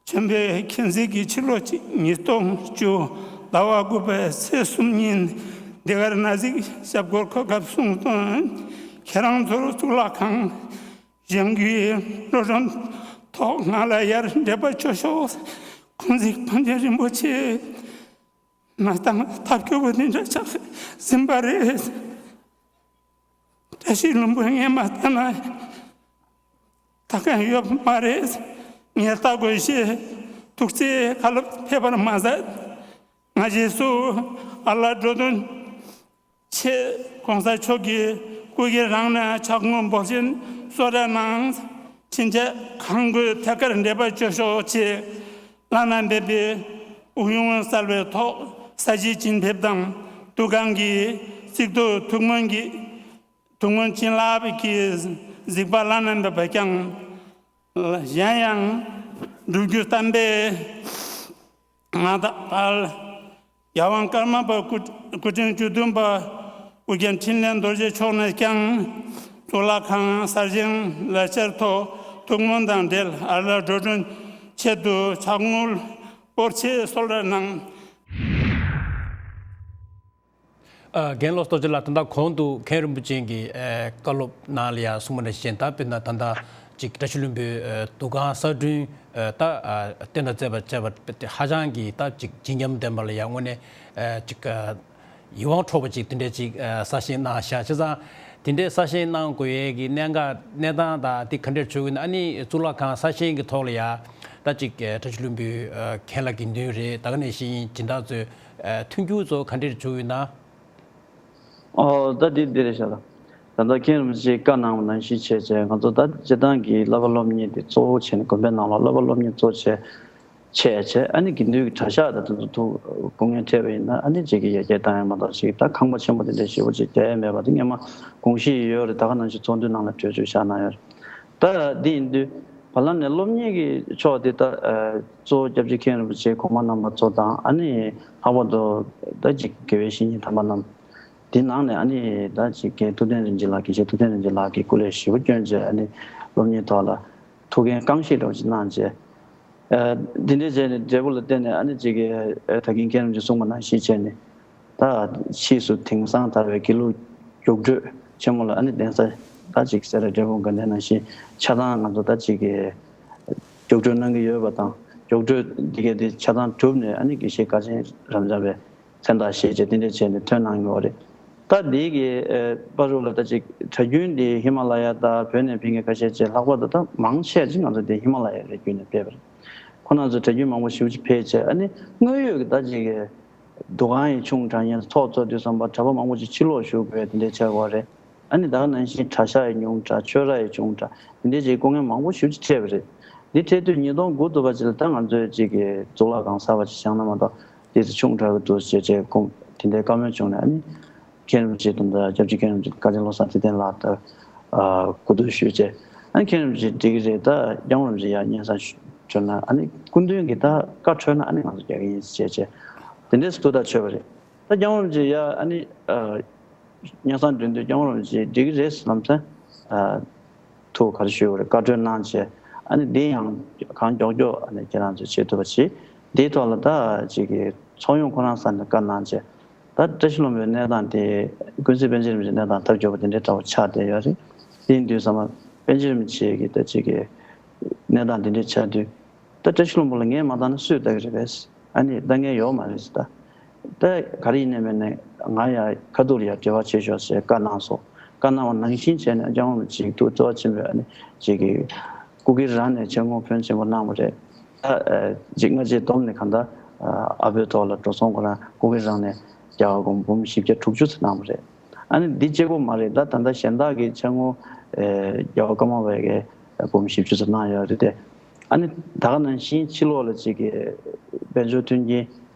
ཆེན་པོའི་མཁྱེན་གཟིགས་ཀྱི་ཕྱི་ལོ་ཉིས་སྟོང་བཅུ་ཟླ་བ་དགུ་པའི་ཚེས་གསུམ་ཉིན་འདི་གར་ན་ཟིག་ཞབས་སྐོར་འཁོད་སྐབས་གསུངས་དོན། ཁྱེད་རང་ཚོར་གཙུག་ལག་ཁང་བཞེངས་རྒྱུའི་བློ་སྦྱོང་ཐོག་ང་ལ་ཡར་འདྲེན་པ་བྱོས་ཤོག། འཁོན་འཛིན་ཕོན་ཆེན་རིན་པོ་ཆེ་མ་བཏང་ཐབས་སྐྱོ་པོ་འདི་འདྲ་ཆགས་ཟིན་པ་རེད། བཀྲ་ཤིས་ལྷུན་པོ་ངས་མ་བལྟས་ན་ད་གང་ཡོད་མ་རེད། ངས་ལྟ་དགོས་ཞེས་ཐུགས་རྗེའི་བཀའ་སློབ་ཕེབས་པར་མ་ཟད། ང་རྗེས་སུ་ཨ་ལགས་འགྲོ་དོན་ཆེད་གོང་ས་མཆོག་གི་སྐུ་སྒེར་རང་ནས་ཕྱག་དངུལ་འབུལ་བཞིན་གསོལ་རས་གནང་། ཕྱིན་ཆད་གང་དགོས་ཐད་ཀར་འབྲེལ་པ་བྱོས་ཤོག་ཅེས་བླ་ན་མེད་པའི་དབུགས་དབྱུང་གསལ་བའི་ཐོག་ས་གཞིའི་བྱིན་ཕེབས་དང་འདུ་ཁང་གི་གཙུག་ཏོར་ཐུགས་སྨོན་གྱི་ཐུགས་སྨོན་བྱིན་རླབས་ཀྱི་གཟིགས་པ་བླ་ན་མེད་པ་བསྐྱངས། གཞན་ཡང་སྒྲུབ་བརྒྱུད་བསྟན་པའི་མངའ་བདག་དཔལ་རྒྱལ་དབང་ཀརྨ་པ་སྐུ་སྐུ་ཕྲེང་བཅུ་བདུན་པ་ཨོ་རྒྱན་འཕྲིན་ལས་རྡོ་རྗེ་མཆོག་ནས་ཀྱང་གཙུག་ལག་ཁང་གསར་བཞེངས་ལས་འཆར་ཐོག་ཐུགས་སྨོན་དང་འབྲེལ་ཨ་ལགས་འགྲོ་གྲོན་ཆེད་དུ་ཕྱག་དངུལ་སྤོར་ཆེད་གསོལ་རས་གནང་། ཨ། རྒན་བློ་བཟང་རྡོ་རྗེ་ལགས། ད་ལྟ་གོང་དུ་མཁན་རིན་པོ་ཆེ་གིས་ཨ་བཀའ་སློབ་ནང་ལ་ཡང་གསུངས་པ་ནང་བཞིན། ད་དཔེར་ན་ད་ལྟ་ཅིག་བཀྲ་ཤིས་ལྷུན་པོའི་ཨ་འདུ་ཁང་གསར་སྐྲུན་ཨ་ད་ཨ་བསྟན་དང་བཅས་པ་བྱས་པ་དེ་ཧ་ཅང་གི་ད་ཅིག་བརྗིད་ཉམས་ལྡན་པ་ལ་ཡང་དངོས་གནས་ཨ་ཅིག་ཨ་ཡིད་དབང་འཕྲོག་པ་ཅིག་དེ་འདྲས་ཅིག་ཨ་གསར་བཞེངས་གནང་བཞག། བྱས་ཙང་དེ་འདྲས་གསར་བཞེངས་གནང་དགོས་ཡས་ཀྱི་གནད་འགག་གནས་སྟངས་དང་དེ་ག་འདྲས་བྱུང་ཡོད་ན། ཨ་ནི་གཙུག་ལག་ཁང་གསར་བཞེངས་ཀྱི་ཐོག་ལ་ཡང་ད་ཅིག་ཨ་བཀྲ་ཤིས་ལྷུན་པོའི་ཨ་མཁན་བླ་དགེ་འདུན་རེད། ད་ག་ནང་བཞིན་སྦྱིན་བདག་ཚོའི་ཨ་མཐུན་འགྱུར་ཚོ་ག་འདྲས་བྱུང་ཡོད་ན། ཨོ། ད་འདི་འདི་རེད་ཤག་ད་ད་ལྟ་མཁན་རིན་པོ་ཆེས་བཀའ་གནང་བ་ནང་བཞིན་བྱས་བྱས། ང་ཚོ་ད་སྤྱིར་བཏང་གི་བསླབ་པ་སློབ་གཉེར་དེ་གཙོ་བོ་བྱས་ནས་དགོན་པའི་ནང་ལ་བསླབ་པ་སློབ་གཉེར་གཙོ་བྱས་བྱས་བྱས། ཨ་ནི་དགེ་འདུན་གྱི་གྲྭ་ཤག་དང་དེ་ཚོ་ཐུགས་དགོངས་ངེས་འཕྲད་པ་ཡིན་ན། ཨ་ནི་ཅིག་གི་ཡར་རྒྱས་བཏང་ཡ་མ་གཏོགས་ཅིག་ད་ཁང་པ་ཆེན་པོ་དེ་འདྲ་ཞེ་པོ་ཅིག་རྒྱག་ཡ་མེད་པ་དེ་སྔོན་མ་དགོངས་གཞི་ཡོད་རེད། ད་ག་ནང་བཞིན་ཚོགས་འདུའི་ནང་ལ་གྲོས་ཆོད་བཞག་གནང་ཡོད་རེད། ད་འདི་ཡིན་དུས་བར་ལམ་ནས་སློབ་གཉེར་གྱི་ཕྱོགས་དེ་ད་ཨ་གཙོ་བོ་སྐྱབས་རྗེ་མཁན་རིན་པོ་ཆེ་གོང་མ་རྣམ་པ་ཚོ་དང་། ཨ་ནི་ལྷག་པར་དུ་ད་ཅིག་དགེ་བའི་བཤེས་གཉེན་དམ་པ་རྣམས། དེ་ནང་ནས་ཨ་ནི་ད་ཅིག་རྒན་ཐུབ་བསྟན་རིན་ཆེན་ལགས། དགེ་བཤེས་ཐུབ་བསྟན་རིན་ཆེན་ལགས་ཀྱིས་སྐུ་ལས་ཞེ་པོ་བསྐྱོན་བྱས། ཨ་ནི་སློབ་གཉེར་ཐོག་ལ་ཐུགས་འགན་རྐང་བཞེས་འདྲ་བོ་ཞིག་གནང་བྱས། ཨ་དེ་འདྲས་བྱས་ནས་འབྲས་བུ་ལ་བརྟེན་ནས་ཨ་ནི་ཅིག་གི་ཨ་ད་གིན་མཁན་རིན་པོ་ཆེས་གསུངས་པ་ནང་བཞིན་བྱས་ནས། ད་ཕྱིས་སུ་དེང་སང་དར་བའི་དགེ་ལུགས་རྒྱུགས་སྤྲོད་ཆེན་མོ་ལ་ཨ་ནི་གདན་ས་ད་ཅིག་སེ་ར་འབྲས་སྤུངས་དགའ་ལྡན་ནང་བཞིན་ཆ་ཚང་ང་ཚོ་ད་ཅིག་གི་རྒྱུགས་སྤྲོད་གནང་གི་ཡོད་པ་དང་། རྒྱུགས་སྤྲོད་འདི་གའི་དེ་ཆ་ཚང་གྲུབ་ནས་ཨ་ནི་དགེ་བཤེས་དགའ་ཆེན་རབ་འབྱམས་པའི་མཚན་རྟགས་བཞེས་བྱས་དེ་འདྲས་བྱས་ནས་ཐོན་གནང་ཡོད་རེད། ད་འདི་གི་ཨ་བར་དུ་ལ་ད་ཅིག་གྲྭ་རྒྱུན་འདི་ཧི་མ་ལ་ཡ་དང་བོད་ནས་ཕེབས་མཁན་ཁ་ཤས་བྱས། ལྷག་པར་དུ་ད་མང་ཆེ་ཅིག་ང་ཚོ་འདི་ཧི་མ་ལ་ཡའི་རི་རྒྱུད་ནས་ཕེབས་པ་རེད། ཁོང་རྣམ་ཚོ་གྲྭ་རྒྱུན་མང་པོ་ཞེ་པོ་ཅིག་ཕེབས་བྱས། ཨ་ནི་དངོས་ཡོད་ཀྱི་ད་ཅིག་གི་འདུ་ཁང་ཡང་ཆུང་དྲགས། ཡང་ཚོགས་གཙོ་དུས་ཙམ་པ་གྲྭ་པ་མང་པོ་ཅིག་ཕྱིར་ལོག་ཞུ་དགོས་དེ་འདྲས་ཆགས་ཡོད་རེད། ཨ་ནི་ད་ག་ནང་བཞིན་གྲྭ་ཤག་ཡང་ཉུང་དྲགས། ཆོས་ར་ཡང་ཆུང་དྲགས། དེ་འདྲས་ཅིག་སྐུ་ངལ་མང་པོ་ཞེ་པོ་ཅིག་འཕྲད་པ་རེད། འདི་འཕྲད་དུས་ཉིས་སྟོང་དགུ་དུ་བ་ཅིག་ལ་ད་ང་ཚོས་ཅིག་གི་གཙུག་ལག་ཁང་གསར་པ་ཅིག་བཞེངས་ན་མ་གཏོགས་དེ་ཚོ་ཆུང་དྲགས་ཀྱི་འདུག་ཅེས་བྱས་ཁོང་དེ་འདྲའི་བཀའ་མོལ་བྱུང་ནས། ཨ་ནི་མཁན་རིན་པོ་ཆེ་དང་ད་སྐྱབས་རྗེ་མཁན་རིན་པོ་ཆེ་བཀའ་བརྒྱུད་བློ་བཟང་ཚེ་བརྟན་ལགས་ད་ཨ་གོ་བསྡུར་ཞུས་བྱས། ཨ་ནི་མཁན་རིན་པོ་ཆེ་འགྲིག་གི་རེད། ད་སྐྱབས་མགོན་རིན་པོ་ཆེ་ཡར་སྙན་སེང་ཞུ་ན། ཨ་ནི་སྐུ་མདུན་གྱིས་ད་བཀའ་འཁྲོལ་ན་ཨ་ནི་ང་ཚོ་རྒྱག་གི་ཡིན་ཟེར་བྱས་བྱས། དེ་འདྲས་སུ་ཐུགས་ཐག་ཆོད་པ་རེད། ད་སྐྱབས་མགོན་རིན་པོ་ཆེ་ཡར་ཨ་ནི་ཨ་སྙན་སེང་འདོན་དུས་སྐྱབས་མགོན་རིན་པོ་ཆེ་འགྲིག་གི་རེད་ལམ་སེང་ཨ་ཐུགས་ག་རེ་ཞུ་དགོས་རེད། བཀའ་འཁྲོལ་གནང་བྱས། ཨ་ནི་འདི་ཡང་གང་མགྱོགས་མགྱོགས་ཨ་ནི་ཁྱེད་རང་ཚོས་བྱེད་ཐུབ་པ་བྱེད། འདིའི་ཐོག་ལ་ད་ཅིག་གི་ཚོགས་ཡོངས་ཁོ་རང་ས་ནས་བཀའ་གནང་བྱས། ད་བཀྲ་ཤིས་ལྷུན་པོའི་གནས་སྟངས་དེ་ཀུན་གཟིགས་པཎ་ཆེན་རིན་པོ་ཆེའི་གནས་སྟངས་ཐབས་སྐྱོ་པོ་དེ་འདྲའི་འདྲ་བོ་ཆགས་བསྡད་ཡོད་རེད། དེ་ཡིན་དུས་ཙམ་པ་པཎ་ཆེན་རིན་པོ་ཆེ་གི་ད་ཅིག་གི་གནས་སྟངས་དེ་འདྲའི་ཆགས་དུས། ད་བཀྲ་ཤིས་ལྷུན་པོ་ལ་ངས་མ་བཏང་ན་སུས་ལྟ་གི་རེད་པས། ཨ་ནི་ལྟ་མཁན་ཡོད་མ་རེད་ཟེར། ད་ད་ག་རེ་ཡིན་ནའི་མིན་ནའི་ང་ཡ་ཁ་ཐུག་ལ་ཡ་འབྲེལ་བ་བྱེད་ཤོག་ཟེར་བཀའ་གནང་སོང་། བཀའ་གནང་བ་ནང་བཞིན་བྱས་ནས་སྐྱབས་མགོན་རིན་པོ་ཆེ་ཐུགས་གཙོ་བོ་ཆེན་པོས་ཨ་ནི་ཅིག་གི་སྐུ་སྒེར་རང་ནས་ཆེད་མངགས་ཕོན་ཆེན་པོ་གནང་བ་རེད། ད་ཅིག་སྔ་རྗེས་བསྡོམས་ནས་གང་ལྟར་ཨ་བོད་ཐོག་ལ་འགྲོ་སོང་ཁོ་རང་སྐུ་སྒེར་རང་ནས་རྒྱ་གར་སྒོར་མོ་འབུམ་བཞི་བརྒྱ་དྲུག་ཅུ་ཙམ་གནང་བ་རེད། ཨ་ནི་འདི་གཅིག་པོ་མ་རེད། ད་ད་ལྟ་གཞན་དག་གི་ཆེད་མངགས་ཨེ་རྒྱལ་བ་ཀརྨ་པ་གིས་འབུམ་བཞི་བཅུ་ཙམ་གནང་ཡོད་རེད་དེ། ཨ་ནི་ད་ག་ནང་བཞིན་ཕྱི་ལོགས་ལ་ཅིག་གི་དཔལ་འབྱོར་མཐུན་རྐྱེན་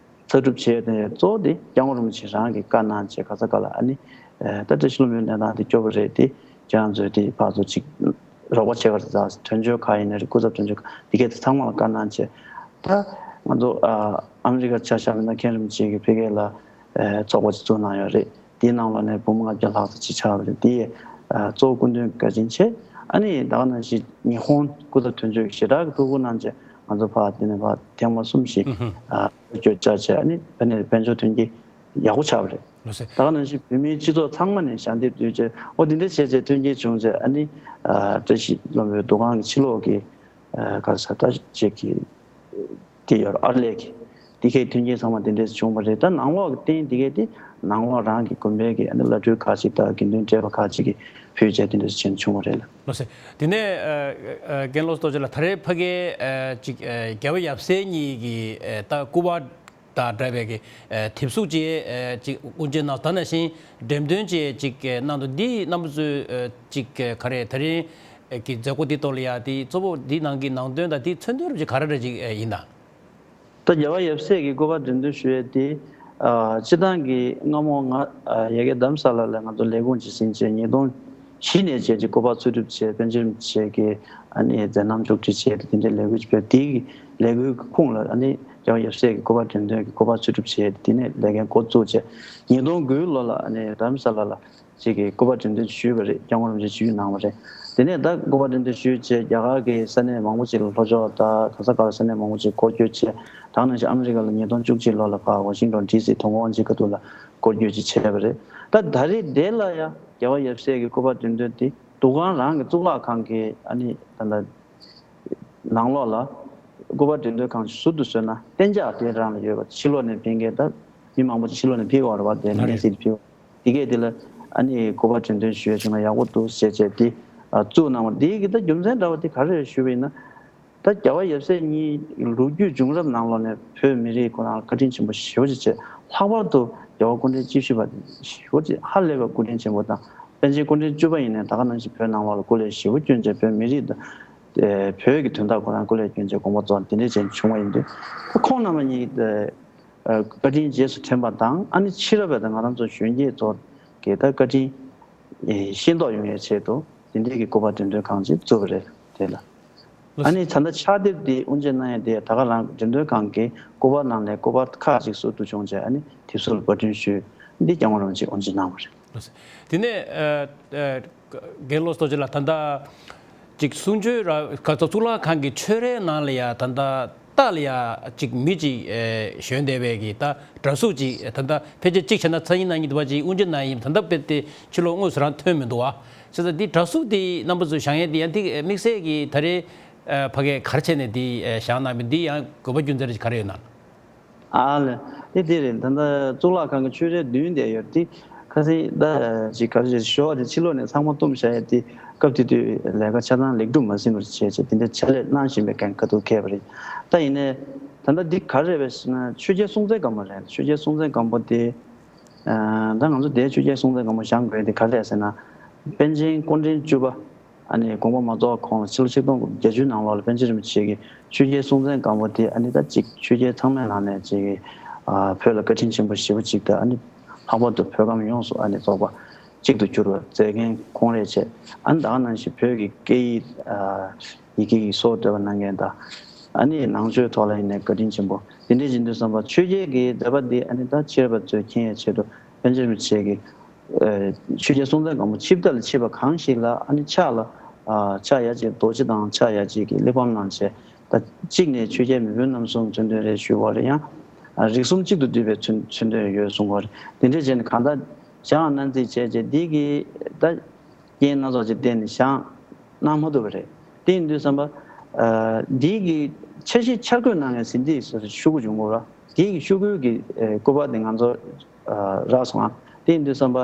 གསར་སྒྲུབ་བྱས་ཏེ་གཙོ་བོ་དེ་སྐྱབས་མགོན་རིན་པོ་ཆེ་རང་གི་བཀའ་གནང་བྱས་ག་ས་ག་ལ་ཨ་ནི་ཨེ་ད་བཀྲ་ཤིས་ལྷུན་པོའི་གནས་སྟངས་དེ་སྐྱོ་པོ་རེད་དེ། ཁྱེད་རང་ཚོས་དེ་ཕར་ཚུར་ཅིག་རོགས་པ་བྱེད་ག་རེ་ད། དོན་གཅོད་ཁག་ཡིན་ན་རེད། སྐུ་ཚབ་དོན་གཅོད་ཁག་དེ་གས་དེ་ཚང་མ་ལ་བཀའ་གནང་བྱས། ད་ང་ཚོ་ཨ་ཨ་མི་རི་ཀར་ཆ་བཞག་པ་ཡིན་ན་མཁན་རིན་པོ་ཆེ་གིས་ཕ་གི་ལ་ཨེ་ཚོགས་པ་ཅིག་བཙུགས་གནང་ཡོད་རེད། དེའི་ནང་ལོགས་ནས་འབུམ་ལྔ་བརྒྱ་ལྷག་ཙམ་ཅིག་ཆགས་པ་རེད། དེ་ཨ་གཙོ་བོ་སྐུ་མདུན་བཀའ་དྲིན་ཆེ། ཨ་ནི་ད་ག་ནང་བཞིན་ཉི་ཧོང་སྐུ་ཚབ་དོན་གཅོད་ཀྱིས་ཞེ་དྲག་གི་ཐུགས་ཁུར་གནང་བྱས་ང་ཚོ་ཕར་དེ་ནས་ཕར་ཐེངས་མ་གསུམ་བཞི་ཨུ་ཧུ། ཨ་བསྐྱོད་བཅར་བྱས། ཨ་ནི་ཕ་ནས་དཔལ་འབྱོར་མཐུན་རྐྱེན་ཡག་པོ་ཆགས་པ་རེད། ལགས་སོ། ད་ག་ནང་བཞིན་བོད་མིའི་སྤྱི་ཚོགས་ཚང་མ་ནས་ཞལ་འདེབས་བསྡུས་བྱས། ཨོ་འདི་འདྲ་བྱས་བྱས་མཐུན་རྐྱེན་བྱུང་བྱས། ཨ་ནི་ཨ་བཀྲ་ཤིས་ལྷུན་པོའི་འདུ་ཁང་གི་ཕྱི་ལོགས་ཀྱི་ཨ་ག་རེ་ཟ་ད་ཅིག་གི་དེ་ཡོད་ཨར་ལས་ཀྱི་དེ་གའི་མཐུན་རྐྱེན་ཚང་མ་དེ་འདྲས་བྱུང་བ་རེད། ད་ནང་ལོགས་ཀྱི་རྟེན་དེ་གའི་དེ་ནང་ལོགས་རང་གི་དགོན་པའི་གི་ཨ་ནི་བླ་སྤྲུལ་ཁག་ཅིག་དང་དགེ་འདུན་བགྲེས་པ་ཁག་ཅིག་གིས་ཕུལ་བྱས་དེ་འདྲས་བྱས་བྱུང་བ་རེད་ལ། ལགས་སོ། དེ་ནས་ཨ་ཨ་རྒན་བློ་བཟང་རྡོ་རྗེ་ལགས། ད་རེས་ཕ་གིའི་ཨ་ཅིག་ཨ་རྒྱལ་བ་ཡབ་སྲས་གཉིས་ཀྱི་ཨ་ད་སྐུ་པར་དང་འདྲ་བའི་གི་ཨ་དེབ་གཟུགས་ཅིག་ཨ་ཅིག་དབུ་འབྱེད་གནང་། ད་ནང་བཞིན་འགྲེམས་སྟོན་ཅིག་ཅིག་གནང་འདུག་འདི་རྣམ་པ་ཚོས་ཨ་ཅིག་ག་རེ་ད་རིང་གི་མཛད་སྒོ་འདི་ཐོག་ལ་ཡ་དེ་གཙོ་བོ་འདི་ནང་གི་ནང་དོན་དང་དེའི་མཚོན་དོན་རབ་ཅིག་ག་རེ་རེ་ཅིག་ཡིན་ན། ད་རྒྱལ་བ་ཡབ་སྲས་ཀྱི་སྐུ་པར་འགྲེམས་སྟོན་ཞུ་ཡས་དེ་ཨ་སྤྱིར་བཏང་གི་སྔ་མོ་ང་ཨ་ཡ་གི་རྡ་རམ་ས་ལ་ལ་ང་ཚོ་ལས་ཁུངས་ཅིག་ཟིན་བྱས་ཉིས་སྟོང་བཞི་ནས་བྱས་ཀྱི་སྐུ་པར་འཚོལ་སྒྲུབ་བྱས། པཎ་ཆེན་རིན་པོ་ཆེ་གི་ཨ་ནི་མཛད་རྣམ་མཇུག་སྒྲིལ་བྱས་ཏེ་དེ་འདྲའི་ལས་འགུལ་ཅིག་སྤེལ། དེའི་ལས་འགུལ་གྱི་ཁུངས་ལ་ཨ་ནི་རྒྱལ་བ་ཡབ་སྲས་ཀྱི་སྐུ་པར་འགྲེམས་སྟོན་གྱི་སྐུ་པར་འཚོལ་སྒྲུབ་བྱས་ཏེ་དེ་ནས་ལས་འགན་འགོ་བཙུགས་བྱས། ཉིས་སྟོང་དགུའི་ལོ་ལ་ཨ་ནི་རྡ་རམ་ས་ལ་ལ་ཅིག་གི་སྐུ་པར་འགྲེམས་སྟོན་ཞུས་པ་རེད། སྐྱབས་མགོན་རིན་པོ་ཆེ་ཞུས་གནང་བ་རེད། དེ་ནས་ད་སྐུ་པར་འགྲེམས་སྟོན་ཞུས་བྱས་རྒྱ་གར་གྱི་ས་གནས་མང་པོ་ཅིག་ལ་ལྷོ་ཕྱོགས་དང་ག་ས་ག་ས་གནས་མང་པོ་ཅིག་སྐོར་སྐྱོད་བྱས། ད་ནང་བཞིན་ཨ་མི་རི་ཀ་ལ་ཉིས་སྟོང་བཅུ་གཅིག་ལོ་ལ་ཕར་ཝ་ཤིང་ཊོན་ཌི་སི་དོ་དགོང་དབང་ཆེན་ཁ་ཐུག་ལ་སྐོར་སྐྱོད་ཅིག་བྱས་པ་རེད། ད་ད་རེས་འདི་ལ་ཡང་རྒྱལ་བ་ཡབ་སྲས་ཀྱི་སྐུ་པར་འགྲེམས་སྟོན་དེ་འདུ་ཁང་རང་གི་གཙུག་ལག་ཁང་གི་ཨ་ནི་ད་ལྟ་ནང་ལོགས་ལ་སྐུ་པར་འགྲེམས་སྟོན་ཁང་ཟུར་དུ་བཟོས་ན་གཏན་འཇགས་དེ་རང་ལ་ཡོད་པ། ཕྱི་ལོགས་ནས་ཕེབས་མཁན་ད་མི་མང་པོ་ཅིག་ཕྱི་ལོགས་ནས་ཕེབས་ཀྱི་ཡོད་རེད་པ། དེ་ཨ་རེད། གནས་ཚུལ་དེ་ཕེབས། དེ་གས་དེ་ལ་ཨ་ནི་སྐུ་པར་འགྲེམས་སྟོན་ཞུ་ཡས་བྱུང་ན་ཡག་པོ་འདུག་ཟེར་བྱས་དེ་ཨ་བཙུགས་གནང་བ། དེ་གི་ད་རྒྱུ་མཚན་འདྲ་བ་དེ་ག་རེ་རེད་ཞུས་པ་ཡིན་ན། ད་རྒྱལ་བ་ཡབ་སྲས་གཉིས་ལོ་རྒྱུས་བྱུང་རབས་ནང་ལོགས་ནས་བོད་མི་རིགས་ཁོ་རང་ལ་བཀའ་དྲིན་ཆེན་པོ་ཞེ་པོ་ཅིག་བྱས། ལྷག་པར་དུ་རྒྱལ་བ་སྐུ་ཕྲེང་བཅུ་བཞི་པ་ཞེ་པོ་ཅིག་ཧ་ལས་པའི་སྐུ་དྲིན་ཆེན་པོ་དང་། པཎ་ཆེན་སྐུ་ཕྲེང་བཅུ་པ་ཡིན་ནའི་ད་ག་ནང་བཞིན་བོད་ནང་ལོགས་ལ་སྐུ་ལས་ཞེ་པོ་བསྐྱོན་བྱས། བོད་མི་རིགས་དང་། ཨེ་བོད་ཀྱི་དོན་དག་ཁོ་རང་སྐུ་ལས་བསྐྱོན་བྱས་དགོངས་པ་རྫོགས་དེ་འདྲའི་ཅན་བྱུང་བ་ཡིན་དུས། ཁོང་རྣམ་པ་གཉིས་ཀྱི་ཨེ་བཀའ་དྲིན་རྗེས་སུ་དྲན་པ་དང་། ཨ་ནི་ཕྱི་རབས་པ་དང་ང་རང་ཚོ་གཞོན་སྐྱེས་ཚོ་གི་ད་བཀའ་དྲིན་ཨེ་ཤེས་རྟོགས་ཡོང་བའི་ཆེད་དུ་དེ་འདྲའི་གི་སྐུ་པར་འགྲེམས་སྟོན་ཁང་ཅིག་བཙུགས་པ་རེད། དེ་ལ་ཨ་ནི་ད་ལྟ་ཕྱག་དེབ་དེ་དབུ་འབྱེད་གནང་ཡས་དེ་ད་ག་རང་འགྲེམས་སྟོན་ཁང་གི་སྐུ་པར་ནང་ནས་སྐུ་པར་ཁག་ཅིག་ཟུར་དུ་བྱུང་བྱས་ཨ་ནི་དེ་ཚོ་ལ་བཀའ་དྲིན་ཞུ། འདི་སྐྱབས་མགོན་རིན་པོ་ཆེས་དབུ་འབྱེད་གནང་བ་རེད། དེ་ནས་ཨ་ཨ་རྒན་བློ་བཟང་རྡོ་རྗེ་ལགས། ད་ལྟ་ཅིག་གསུང་ཆོས་ར་ག་ཚོད་གཙུག་ལག་ཁང་གི་ཆོས་རའི་ནང་ལ་ཡ་ད་ལྟ་ལྟག་ལ་ཡ་ཅིག་མི་ཅིག་ཨེ་བཞོན་བསྡད་པའི་གི་ད་འདྲ་གཟུགས་ཅིག་ད་ལྟ་ཕལ་ཆེར་གཅིག་བྱས་ན་མཚན་ཉིད་གནང་མཁན་འདུག་པ། ཅིག་དབུ་འབྱེད་གནང་ཡིན། ད་ལྟ་དཔེ་དེ་ཕྱི་ལོགས་དངོས་སུ་རང་ཐོན་མི་འདུག་བ། བྱས་ཙང་འདི་འདྲ་གཟུགས་དེ་རྣམ་པ་ཚོས་བཞེངས་ཡས་དེ་ཡང་དེ་དམིགས་བསལ་གྱི་ད་རེས་ཨེ་ཕ་གིར་ག་རེ་བྱས་ནས་དེ་ཨེ་བཞེངས་གནང་མིན་འདི་ཡང་དགོས་པ་རྒྱུ་མཚན་རེ་ག་རེ་ཡོད་ན། ཨ་ལས། དེ་དེ་རེད། ད་ལྟ་གཙུག་ལག་ཁང་གི་ཆོས་རའི་མདུན་དེ་ཡོད་དེ། ཁ་སང་ད་ཅིག་ག་རེ་ཞུ་བ་དེ་ཕྱི་ལོགས་ནས་ཚང་མ་བཏུམས་བཞག་ཡས་དེ། སྐབས་དེ་དུས་ལས་ཀ་ཆ་ཚང་ལེགས་གྲུབ་མ་ཟིན་པར་བྱས་བྱས་དེ་འདྲ་ཕྱག་ལས་གནང་བཞིན་པའི་སྒང་ཁ་ཐུག་འཁེལ་བ་རེད། ད་ཡིན་ནའི་ད་ལྟ་འདི་ག་རེ་རེད་པས་ཟེར་ན་ཆོས་རྒྱལ་སྲོང་བཙན་སྒམ་པོ་རེད། ཆོས་རྒྱལ་སྲོང་བཙན་སྒམ་པོ་དེ་ཨ་ད་ང་ཚོ་དེའི་ཆོས་རྒྱལ་སྲོང་བཙན་སྒམ་པོ་བཞེངས་དགོས་དེ་ག་རེ་རེད་ཟེར་ན། པཎ་ཆེན་སྐུ་ཕྲེང་བཅུ་པ། ཨ་ནི་དགོངས་པ་མ་རྫོགས་གོང་ལ་ཕྱི་ལོ་ཆིག་སྟོང་དགུ་བརྒྱ་བརྒྱད་ཅུ་ནང་ལོགས་ལ་པཎ་ཆེན་རིན་པོ་ཆེ་གིས་ཆོས་རྒྱལ་སྲོང་བཙན་སྒམ་པོ་དེ་ཨ་ནི་ད་ཅིག་ཆོས་རྒྱལ་ཚང་མའི་ནང་ནས་ཅིག་ཨ་བོད་ལ་བཀའ་དྲིན་ཆེན་པོ་ཞེ་པོ་ཅིག་དང་། ཨ་ནི་ལྷག་པར་དུ་བོད་ཁམས་ཡོངས་སུ་ཨ་ནི་རྫོགས་པ་ གཅིག་ཏུ་གྱུར་བ་མཛད་མཁན་ཁོང་རེད་བྱས། ཨ་ནི་ད་ག་ནང་བཞིན་བོད་ཀྱི་སྐད་ཡིག་ཨ་ཡི་གེ་ཡི་སྲོལ་གཏོད་པ་གནང་མཁན་དང་། ཨ་ནི་ནང་ཆོས་ཐོག་ལ་ཡིན་ནའི་བཀའ་དྲིན་ཆེན་པོ་དེ་འདྲས་ཡིན་དུས་ཙམ་པ་ཆོས་རྒྱལ་གྱི་མཛད་པ་འདི་ཨ་ནི་ད་ཕྱི་རབས་པ་ཚོས་མཁྱེན་ཡ་ཆེད་དུ་པཎ་ཆེན་རིན་པོ་ཆེ་གིས་ཨ་ཆོས་རྒྱལ་སྲོང་བཙན་སྒམ་པོ་ཆིབས་རྟ་ལ་ཆིབས་པ་གང་ཞིག་ལ་ཨ་ནི་ཕྱག་ལ་ཨ་ཕྱག་ཡ་གཅིག་རྡོ་རྗེ་དང་ཕྱག་ཡ་གཅིག་གི་གླེགས་བམ་གནང་བྱས། ད་གཅིག་ནས་ཆོས་རྒྱལ་མེས་དབོན་རྣམ་གསུམ་མཚོན་དོན་རེད་ཞུས་པ་རེད། ཡང་ཨ་རིགས་གསུམ་གཅིག་ཏུ་བསྡུས་པའི་མཚོན་མཚོན་དོན་ཡོད་གསུང་བ་རེད། དེ་འདྲས་བྱས་ནས་གང་ལྟར་ཞང་གནང་རྩིས་བྱས་རྗེས་འདི་གི་ད་རྐྱེན་སྣ་ཚོགས་ཀྱི་བརྟེན་ནས་ཞང་གནང་མ་ཐུབ་པ་རེད། དེ་ཡིན་དུས་ཙམ་པ་ཨ་འདི་གི་འཆར་གཞི་འཆར་འགོད་གནང་མཁན་ཟིན་བྲིས་སོ་སོ་ཤུ་གུ་བྱུང་དགོས་ར། དེ་གི་ཤུ་གུའི་གི་ཨ་སྐུ་པར་དེ་ང་ཚོ་ཨ་རག་སོང་ཨ། དེ་ཡིན་དུས་ཙམ་པ་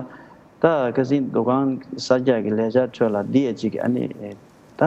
ད་ཁ་སང་འདུ་ཁང་གསར་རྒྱག་གི་ལས་འཆར་ཁྲོད་ལ་འདི་ཡ་གཅིག་གི་ཨ་ནི་ད་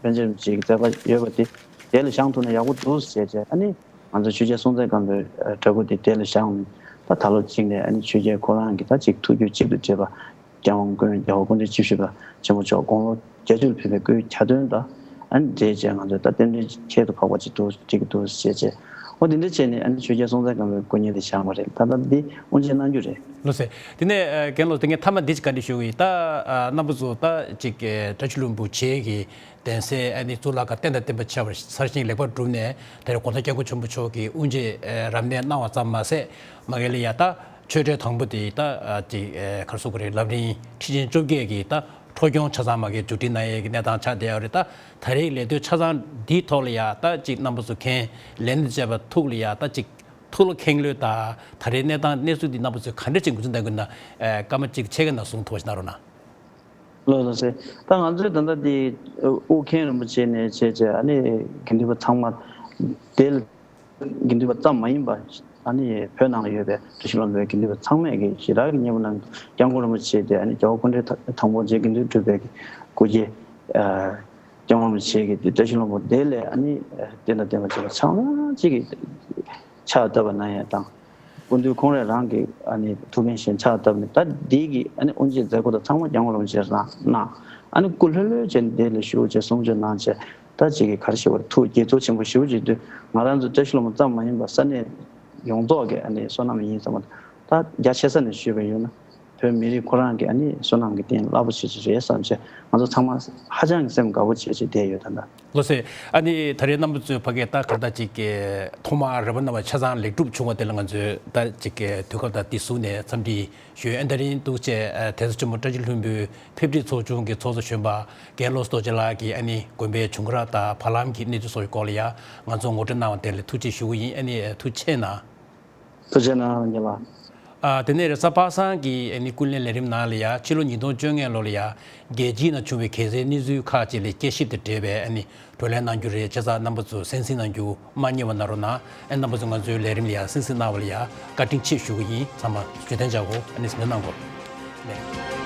པཎ་ཆེན་རིན་པོ་ཆེ་གི་མཛད་པ་ཡོད་པ་དེ་དེ་ལ་བཞེངས་ཐུབ་ན་ཡག་པོ་འདུག་ཟེར་བྱས། ཨ་ནི་ང་ཚོ་ཆོས་རྒྱལ་སྲོང་བཙན་སྒམ་པོའི་ཨ་འདྲ་སྐུ་དེ་དེ་ལ་བཞེངས་ནས་ད་ད་ལོ་གཅིག་ནས་ཨ་ནི་ཆོས་རྒྱལ་ཁོ་རང་གི་ད་ཅིག་ཐུགས་རྒྱུད་གཅིག་ཏུ་འདྲེས་པ་རྒྱལ་དབང་ཀུན་རྒྱལ་བ་སྐུ་ཕྲེང་བཅུ་བཞི་པ་ཆེན་པོ་མཆོག་དགུང་ལོ་བརྒྱད་ཅུ་ལ་ཕེབས་པའི་སྐུའི་གྱ་སྟོན་དང་། ཨ་ནི་འབྲེལ་བྱས་ང་ཚོས་ད་རྟེན་འབྲེལ་ཁྱད་དུ་འཕགས་པ་ཅིག་འདུག་ཅིག་འདུག་ཟེར་བྱས། འོ་དེ་འདྲ་བྱས་ནས་ཨ་ནི་ཆོས་རྒྱལ་སྲོང་བཙན་སྒམ་པོའི་སྐུ་བརྙན་དེ་བཞེངས་པ་རེད། ད་ལྟ་འདི་དབུ་འབྱེད་གནང་རྒྱུ་རེད། ལགས་སོ། དེ་ནས་ཨ་རྒན་ལགས་དེ་ངས་མཐའ་མ་འདི་ཅིག་བཀའ་འདྲི་ཞུ་གི་ཡིན། ད་ཨ་རྣམ་པ་ཚོ་ད་ཅིག་ཨ་བཀྲ་ཤིས་ལྷུན་པོ་བྱེས་ཀྱི་གདན་སའི་ཨ་ནི་གཙུག་ལག་ཁང་རྟེན་དང་བརྟེན་པ་ཆགས་པར་གསར་བཞེངས་ལེགས་པར་གྲུབ་ནས། དེར་དགོང་དག་སྐྱབས་མགོན་ཆེན་པོ་མཆོག་གིས་དབུ་འབྱེད་ཨ་རབ་གནས་གནང་བ་ཙམ་མ་ཟད། མ་གི་ལ་ཡ་ད་ཆོས་འབྲེལ་དང་པོ་དེ་ད་ཨ་ཅིག་ཨ་ག་རེ་ཟེར་དགོས་རེད། ལམ་རིམ་ཁྲིད་ཆེན་བཅོ་བརྒྱད་ཀྱི་ད་འཕྲོ་སྐྱོང་ཆ་ཚང་མ་གི་མཇུག་སྒྲིལ་གནང་ཡས་ཀྱི་གནས་སྟངས་ཆགས་བསྡད་ཡོད་རེད། ད་ད་རེས་ལས་དོན་ཆ་ཚང་འདིའི་ཐོག་ལ་ཡ་ད་ཅིག་རྣམ་པ་ཚོ་མཁན་ལས་སྣེ་བཅས་པ་ཐུགས་ལ་ཡ་ད་ཅིག་ཐུགས་ལ་ཁེངས་ལོས་དང་། ད་རེས་གནས་སྟངས་གནས་ཚུལ་འདི་རྣམ་པ་ཚོས་ག་འདྲ་ཅིག་འགོ་འཛིན་གནང་དགོས་ན། ཨ་སྐར་མ་གཅིག་ཕྱེད་ཀ་ནང་གསུང་ཐུབ་པ་ཞིག་གནང་རོགས་གནང་། ལགས་ལགས་སེ། ད་ང་ཚོས་ད་ལྟ་འདི་ཨུ་རྒྱན་རིན་པོ་ཆེ་ནས་བྱས་བྱས་ཨ་ནི་དགེ་འདུན་པ་ཚང་མ་དེ་ལ་དགེ་འདུན་པ་ཙམ་མ་ཡིན་པ་ཨ་ནི་བོད་ནང་ལ་ཡོད་པའི་བཀྲ་ཤིས་ལྷུན་པོའི་དགེ་འདུན་པ་ཚང་མས་ཀྱི་ཞེ་དྲག་གི་མཉེས་པོ་གནང་། སྐྱབས་མགོན་རིན་པོ་ཆེ་དེ་ཨ་ནི་རྒྱལ་བ་སྐུ་ཕྲེང་དང་པོ་རྗེ་དགེ་འདུན་གྲུབ་པའི་སྐུ་སྐྱེ་ཨ་སྐྱབས་མགོན་རིན་པོ་ཆེ་གི་དེ་བཀྲ་ཤིས་ལྷུན་པོ་དེ་ལས་ཨ་ནི་རྟེན་དང་བརྟེན་པ་བྱས་པ་ཚང་མ་གཅིག་གི་ཕྱག་བཏབ་པ་གནང་ཡས་དང་། སྐུ་མདུན་ཁོང་རང་རང་གི་ཨ་ནི་ཐུགས་འགན་བཞེས་ཕྱག་བཏབ་ནས། ད་འདི་གི་ཨ་ནི་དབུ་འབྱེད་མཛད་སྒོ་དང་ཚང་མ་སྐྱབས་མགོན་རིན་པོ་ཆེ་རང་གནང་། ཨ་ནི་སྐུ་ལྷོད་ལྷོད་བྱས་ནས་འདི་ལ་བཞུགས་བྱས་གསུང་ཆོས་གནང་བྱས། ད་ཅིག་གི་ག་རེ་ཞུ་དགོས་རེད། ཐུགས་དགྱེས་ཚོར་ཆེན་པོ་ཞེ་པོ་ཅིག་འདུག་ང་རང་ཚོ་བཀྲ་ཤིས་ལྷུན་པོ་ཙམ་མ་ཡིན་པར་ས་གནས་ཡོངས་རྫོགས་ཀྱི་ཨ་ནི་བསོད་ནམས་ཡིན་ཙམ་པ། ད་རྒྱ་ཆེ་ས་ནས་ཞུས་པ་ཡིན་ན་བོད་མི་རིགས་ཁོ་རང་གི་ཨ་ནི་བསོད་ནམས་ཀྱི་རྟེན་རླབས་པོ་ཆེ་ཅིག་རེད་བསམ་བྱས། ང་ཚོ་ཚང་མ་ཧ་ཅང་གི་སེམས་དགའ་པོ་བྱས་བྱས་བསྡད་ཡོད་ད་ལྟ། ལགས་སེ། ཨ་ནི་ད་རེས་རྣམ་པ་ཚོའི་ཕ་གིར་ད་ག་ད་ཅིག་གི་ཐོག་མར་རེ་བ་གནང་བ་ཆ་ཚང་ལེགས་གྲུབ་བྱུང་བ་དེ་ལ་ང་ཚོས་ད་ཅིག་གི་དུས་སྐབས་དང་དེ་བཟུང་ནས་འཚམས་འདྲི་ཞུ། ཨ་ནི་ད་རིང་འདུག་བྱས་ཨ་གདན་ས་ཆེན་པོ་བཀྲ་ཤིས་ལྷུན་པོའི་ཕེབས་སྒྲིག་ཚོགས་ཆུང་གི་ཚོགས་གཙོ་གཞོན་པ་རྒན་བློ་བཟང་རྡོ་རྗེ་ལགས་ཀྱིས་ཨ་ནི་དགོན་པའི་བྱུང་ཁུངས་དང་བར་ལམ་གྱི་གནས་ཚུལ་སོགས་ཀྱི་སྐོར་ལ་ཡང་ང་ཚོར་ངོ་སྤྲོད་གནང་བ་དེ་ལ་ཐུགས་རྗེ་ཆེ་ཞུ་གི་ཡིན། ཨ་ནི་ཐུགས་རྗེ་གནང་། ཐུགས་རྗེ་གནང་རྒན་ལགས། ཨ་དེ་ནས་རེས་གཟའ་པ་སངས་ཀྱི་ཨ་ནི་ཀུན་གླེང་ལས་རིམ་ནང་ལ་ཡང་ཕྱི་ལོ་ཉིས་སྟོང་བཅོ་ལྔ་ལོ་ལ་ཡང་རྒྱལ་སྤྱིའི་ནང་བྱུང་བའི་གལ་སྲིད་གནས་ཚུལ་ཁག་ཅིག་ལ་དཔྱད་ཞིབ་དང་འབྲེལ་བའི་ཨ་ནི་བགྲོ་གླེང་གནང་རྒྱུ་རེད། བྱས་ཙང་རྣམ་པ་ཚོ་གསན་གཟིགས་གནང་རྒྱུ་མ་བསྙེལ་བ་གནང་རོགས་གནང་། ཨ་རྣམ་པ་ཚོ་ང་ཚོའི་ལས་རིམ་ལ་ཡང་གསན་གཟིགས་གནང་བ་ལ་ཡང་བཀའ་དྲིན་ཆེ་ཞུ་གི་ཡིན། ཚང་མ་བརྗོད་དོན་བྱ་དགོས། ཨ་ནི་གཟིགས་གནང་གནང་དགོས། ལགས།